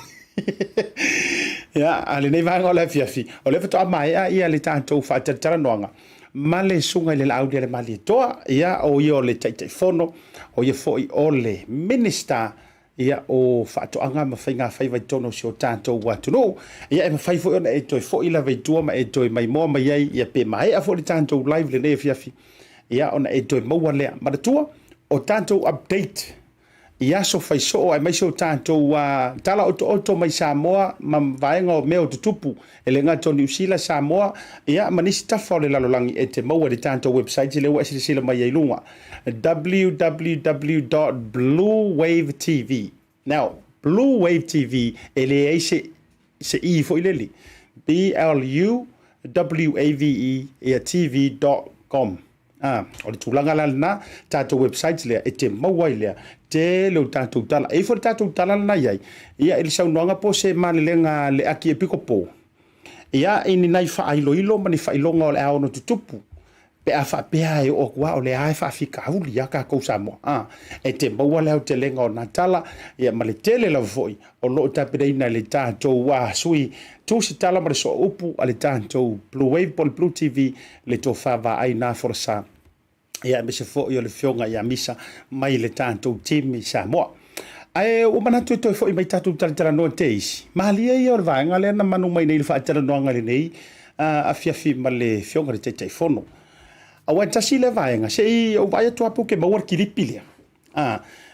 Ia, a lenei vaega o le afiafi, o lea faatoa maea ia le tatou faatalatalanoaga ma le susuga i le Laaulialemalietoa, ia, o ia o le Taitaifono, o ia foi o le Minisita ia, o Faatoaga ma Faigafaiva i totonu o si o tatou atunuu. Ia, e mafai foi ona e toe foi lava i tua ma e toe maimoa mai ai, ia, pe maea foi le tatou live lenei afiafi, ia, ona e toe maua lea. Manatua, o tatou update i aso fai soo aemaise o tatou tala otooto mai Samoa ma vaega o mea o tutupu e le gata o Niu Sila, Samoa, ia, ma nisi tafa o le lalolagi e te maua i le tatou website lea ua e silasila mai ai i luga, www.bluewavetv. Now, Blue Wave TV e leai se se i foi lele. B L U W A V E ia tv.com. Ah, o le tulaga la lena, tatou website lea e te maua ai lea tele o tatou tala. E i foi le tatou tala lena i ai, ia i le saunoaga po o se malelega le aki e piko po. Ia, i ni nai faailoilo ma ni faailoga o le a ono tutupu Pe a faapea e oo atu lava o lea lava e faafitauli lava tatou Samoa, a, e te maua le aotelega o nā tala, ia, ma le tele lava foi o lo o tapenaina e le tatou sui tusitala ma le sooupu a le tatou Blue Wave po o le Blue TV, le tofa vaai nā folasa, ia, aemaise foi o le Afioga ia Misa mai le tatou team i Samoa. Ae ua manatu e toe foi mai tatou talatalanoa te isi. Malie ia o le vaega lea na manu mai nei i le faatalanoaga i lenei afiafi ma le Afioga i le Taitaifono. Aua e tasi lea vaega, se i ou vaai atu lava pe ou te maua le kilipi lea.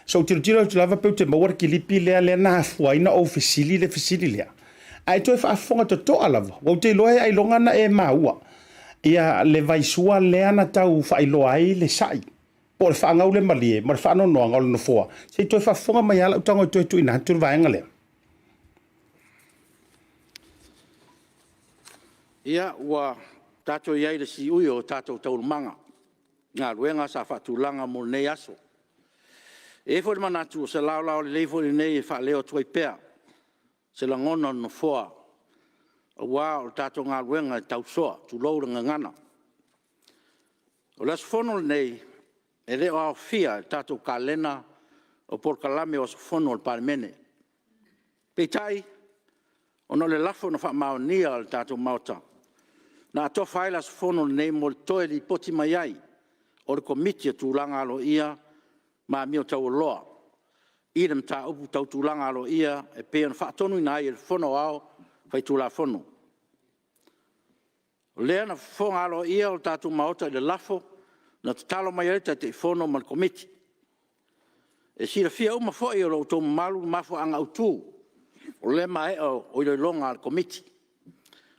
Se i ou tilotilo atu lava pe ou te maua le kilipi lea lea na afua ai ona ou fesili le fesili lea. Ae toe faafofoga totoa lava, ua ou te iloa e ailoga ona e maua ia le vaisua lea na tau faailoa ai le sai po o le faagaulemalie ma le faanoanoaga o le Nofoa. Se i toe faafofoga mai lava lau tago e toe tuuina atu le vaega lea. Ia, ua tatou i ai i le siui o a tatou taualumaga i galuega sa faatulaga mo lenei aso. E i ai foi le manatu o se laolao lelei foi lenei e faaleo atu ai pea se lagona o le Nofoa, aua o le tatou galuega e tausoa, tulou le gagana. O le aso Fono lenei, e le o aofia i le tatou kalena o Polokalame o Aso Fono a le Palemene. Peitai, ona o le lafo na faamaonia e le tatou Maota, na atofa ai le aso Fono lenei mo le toe lipoti mai ai o le Komiti o Tulaga Aloaia ma Amio Taualoa i le mataupu tau tulaga aloaia e pei ona faatonuina ai e le Fono Aoao Faitulafono. O lea na fofoga aloaia le tatou Maota i le lafo na tatalo mai ai le Taitaifono ma le Komiti. E silafia uma foi e lo outou mamalu le mafuaaga autu o le maea o iloiloga a le Komiti.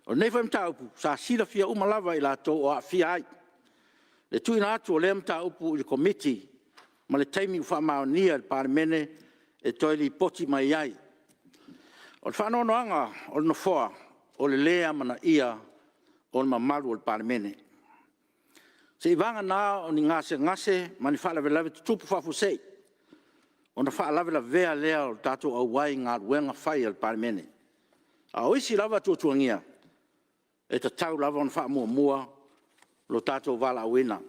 O lenei foi mataupu, sa silafia uma lava e i latou o aafia ai le tuuina atu o lea mataupu i le Komiti ma le taimi ua faamaonia e le Palemene e toe lipoti mai ai. O le faanoanoaga o le Nofoa, o le le amanaia o le mamalu o le Palemene. Seiavagana o ni gasegase ma ni faalavelave tutupu faafuasei, ona faalavelavea lea o le tatou auai i galuega fai a le Palemene. A o isi lava tuatuagia, e tatau lava ona faamuamua lo tatou valaauina.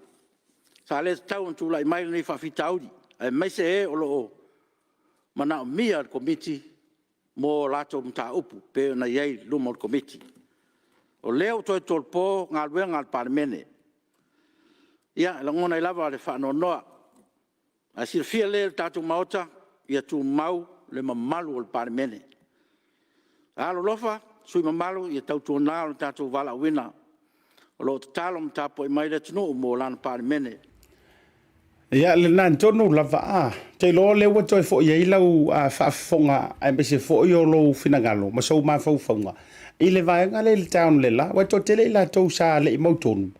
Sa le tatau ona tulai mai lenei faafitauli, aemaise e o lo o manaomia e le Komiti mo a latou mataupu e pei ona i ai i luma o le Komiti. O lea ua toe tolopo galuega a le Palemene. Ia, e lagona ai lava le faanoanoa. Ae silafia lelei e le tatou Maota, ia tumau le mamalu o le Palemene. Alolofa sui usufono mamalu ia tautuana lo tatou valaauina, o lo o tatalo ma tapuai mai le atunuu mo lana Palemene. Ia, lena tonu lava. Ou te iloa o lea ua toe foi i ai lau faafofoga aemaise foi o lou finagalo ma sou mafaufauga i le vaega lea i le town o le la. Aua e toatele i latou sa le i mautonu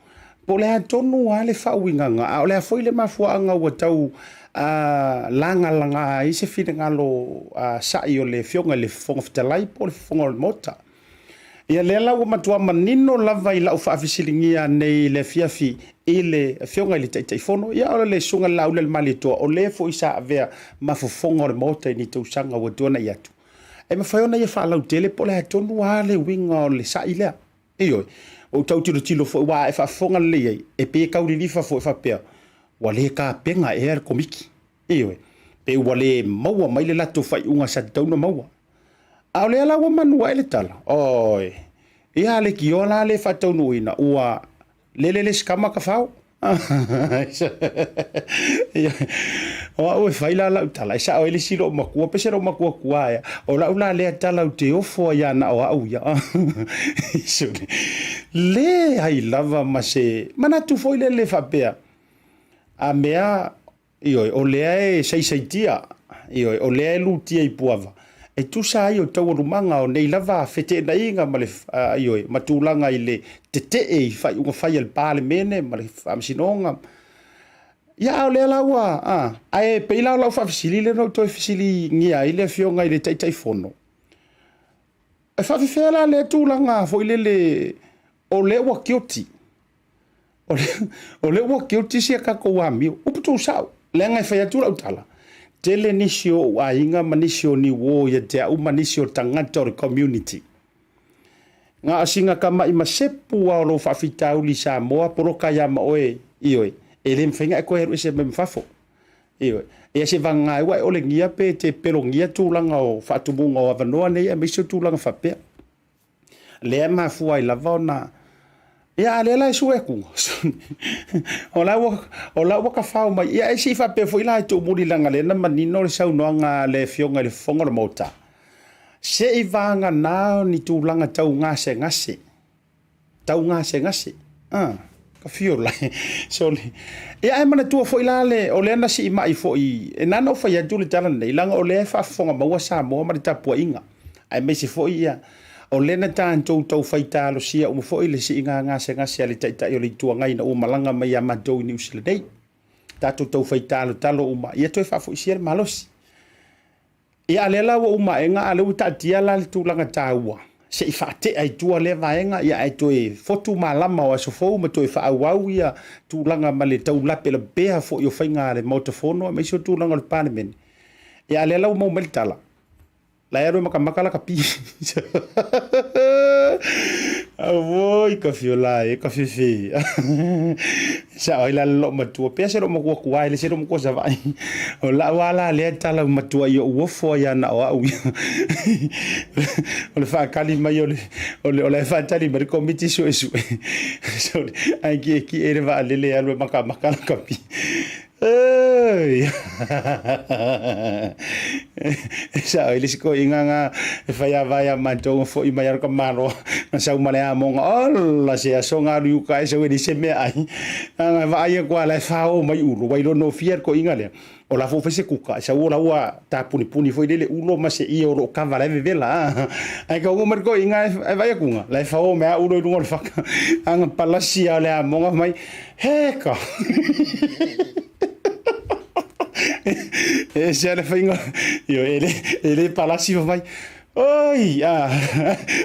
po o le a tonu lava le faauigaga, a o le a foi le mafuaaga ua tau lagalaga ai se finagalo sa'i o le Afioga i le Fofoga Fetalai po o le Fofoga o le Maota. Ia lea la ua matua manino lava i lau faafesiligia nei i le afiafi i le Afioga i le Taitaifono, ia o le Susuga i le Laaulialemalietoa, o le foi sa avea ma fofoga o le Maota i ni tausaga ua tuanai atu, e mafai ona ia faalautele po o le a tonu lava le uiga o le sa'i lea. Ioe, ua ou tau tilotilo foi, aua a e faafofoga lelei i ai, e pei e tau lilifa foi faapea, ua le tapena ea le Komiti. Ioe, pe ua le maua mai le latou faaiuga sa tatau ona maua. A o lea la ua manu ae le tala, oi, ia a leitioa la le faataunuuina, ua lele le isi tama tafao. O au e fai la lau tala, e sao ai le isi loomatua, pe se loomatua tuā ea. O lau la lea tala ou te ofo ai lava na o au ia. Leai lava ma se manatu foi lele faapea, a mea Ioe, o lea e saisaitia, ioe, o lea e lutia i Puava, e tusa ai o taualumaga o nei lava feteenaiga ma le, ioe, ma tulaga i le tetee i faaiuga fai a le Palemene ma le Faamasinoga. Ia, a o lea la ua, a, ae pei la o lau faafesili lea na ou toe fesiligia ai le Afioga i le Taitaifono, e faafefea la lea tulaga foi lele o lea ua guilty? O lea ua guilty si a tatou amio. Upu tuusao, leaga e fai atu lau tala, tele nisi o ou aiga ma nisi o niuo ia te au ma nisi o tagata o le community. Na o sina tama'i masepu lava o lou faafitauli i Samoa, poloka ia ma oe, ioe, e le mafai ona e toe alu ese mai ma fafo. Ioe. Ia se vagana ai ua e olegia pe te pelogia tulaga o faatumuga o avanoa nei aemaise o tulaga faapea. Lea e mafua ai lava ona Ia, a lea la e sue atu, o la ua, o la ua tafao mai. Ia, e se i faapea foi la e tuumuli leaga lea na manino le saunoaga a le Afioga i le Fofoga o le Maota, se i vagana ni tulaga tau gasegase tau gasegase. Ah, ka fio lai. Sorry. Ia, ae manatua foi la le, o lea na siimai foi, e na ona ou fai atu le tala lenei, leaga o lea e faafofoga maua Samoa ma le tapuaiga, aemaise foi ia, o lea na tatou tau fai talosia uma foi le siiga gasegase a le Taitai o le Itu Agai ina ua malaga mai ia matou i Niu Sila nei. Tatou tau fai talotalo uma, ia toe faafoisia le malosi. Ia, a lea la ua uma aega, a lea ua taatia la le tulaga taua, se i faatea i tua lea vaega, ia ae toe fotu malama o aso fou ma toe faaauau ia tulaga ma le tau lapelapea foi o faiga a le Maota Fono aemaise o tulaga o le Palemene. Ia, a lea la ua maua mai le tala, la e alu e makamaka la ka pi. Auoi, ka fiola e, ka fefe. Sao ai la le loomatua, pea se loomatua tuai, e le se loomatua Savaii. O lau lava la lea tala ua matuai ou ofo ai lava na o au ia. O le faatali mai o le, o le, o la e faatali mai le Komiti Suesue. Sorry, ae kiekie le vaalele e alu e makamaka la kapi. Oi! E sao ai le isi toeaiina na e fai ava ia matou na foi mai alu ka malo na sau ma le amoga. Ola se aso na alu i uka e sau e leai se meaai. Na vaai atu lava la e fao mai ulo, ua iloa nofia le toeaina lea. O la foi ua fai se kuka, e sau o la ua tapunipuni foi lele ulo ma se ie o lo o kava la e vevela. Ae taunuu mai le toeaina e vaai atu la e fao mai lava ulo i luga o le faka. Ana palasi lava o le amoga fai mai, Heka! E ese lava le faiga, ioe, e le, e le palasi fai mai, Oi! Ah,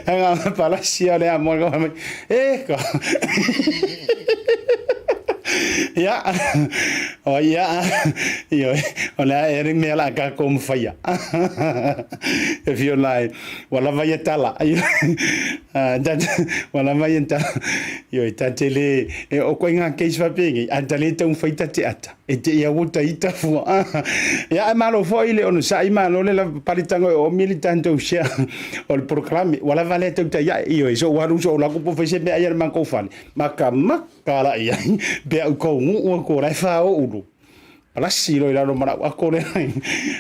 ae palasi lava o le amoga fai mai, Eka! Ia, o ia, ioe, o le a ea le mea o le a tatou mafaia. E Fiona e, ua lava ia tala. Ua lava ia tala. Ioe, ta te le, e, o koe ngā case faapea nei, a ta le taumafai ta te ata. E te ia ua ita fua. Ia ae malo foi le onosai malo le lava palitaga e oomi le tatou share o le polokalame. Ua lava lea tautai ae. Ioe, so ua alu so ulaku po fai se mea ai a le matou fale. Makamaka la i ai. Pe au kou nguu aku o la e whao ulu. Palasi loa i lalo ma lau ako lea.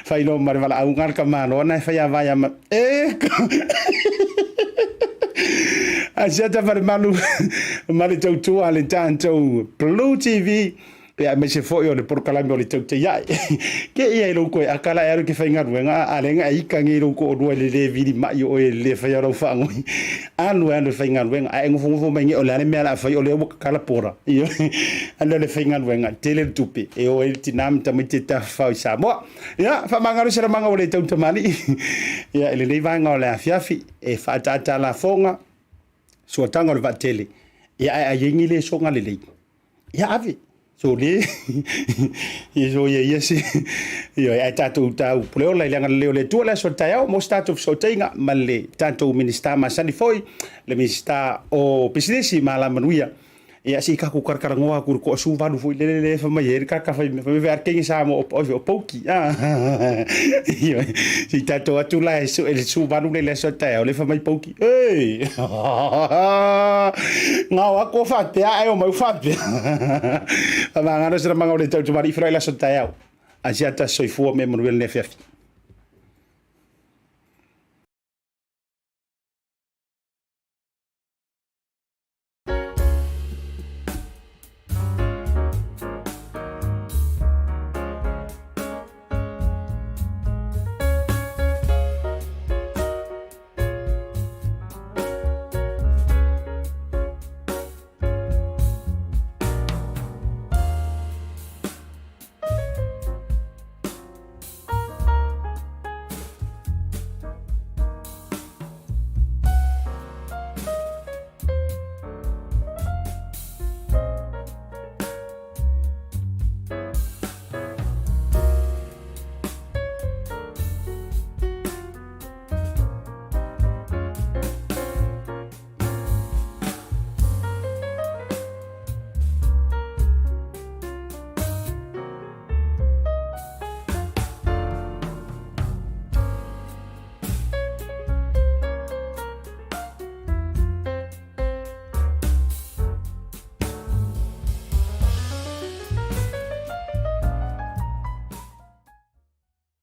Fai loa ma le valaauga a le tamaloa na e fai a vaea ma e Asiata Falemalu ma le tautua a le tatou Blue TV ia aemaise foi o le polokalame o le Tautaiae. Ke ia i lou koe aka la e alu ke faigaluega a le ga e ika nge i lou toalua i le le vili mai o oe i le le faia o lau faagoi. Alu e alu e faigaluega ae nofonofo mai nge o le a le mea o le a fai o lea ua kakala pola. Ioe. Alu e faigaluega tele le tupe e o ai le tina ma tamaiti e tafafao i Samoa. Ia, faamagalo se lamaga ua le tau tamalii. Ia, i lenei vaega o le afiafi e faaataata lafoga suataga o le vaatele. Ia, ae a i ai ni le soga lelei, ia ave. So le ia so ia ia se ia ai tatou tau pule ola i le agalelei o le Atua le aso taeao mo se tatou fesootaiga ma le tatou Minisita masani foi le Minisita o Pisinisi ma Alamanuia. Ia se i tatou talatalanoa atu i le toasunvalu foi lele lea e fai mai ai le tagata fai mea fai mai ke Samoa o o pouki. Ioe, se i tatou atu la e sue le 18 lea i le aso taeao lea fai mai pouki. Ei! Ngao aku o faapea ae omai o faapea. Faamagalo se lamaga o le tau tamalii feiloai le aso taeao. Asiata soifua me manuia lenei afiafi.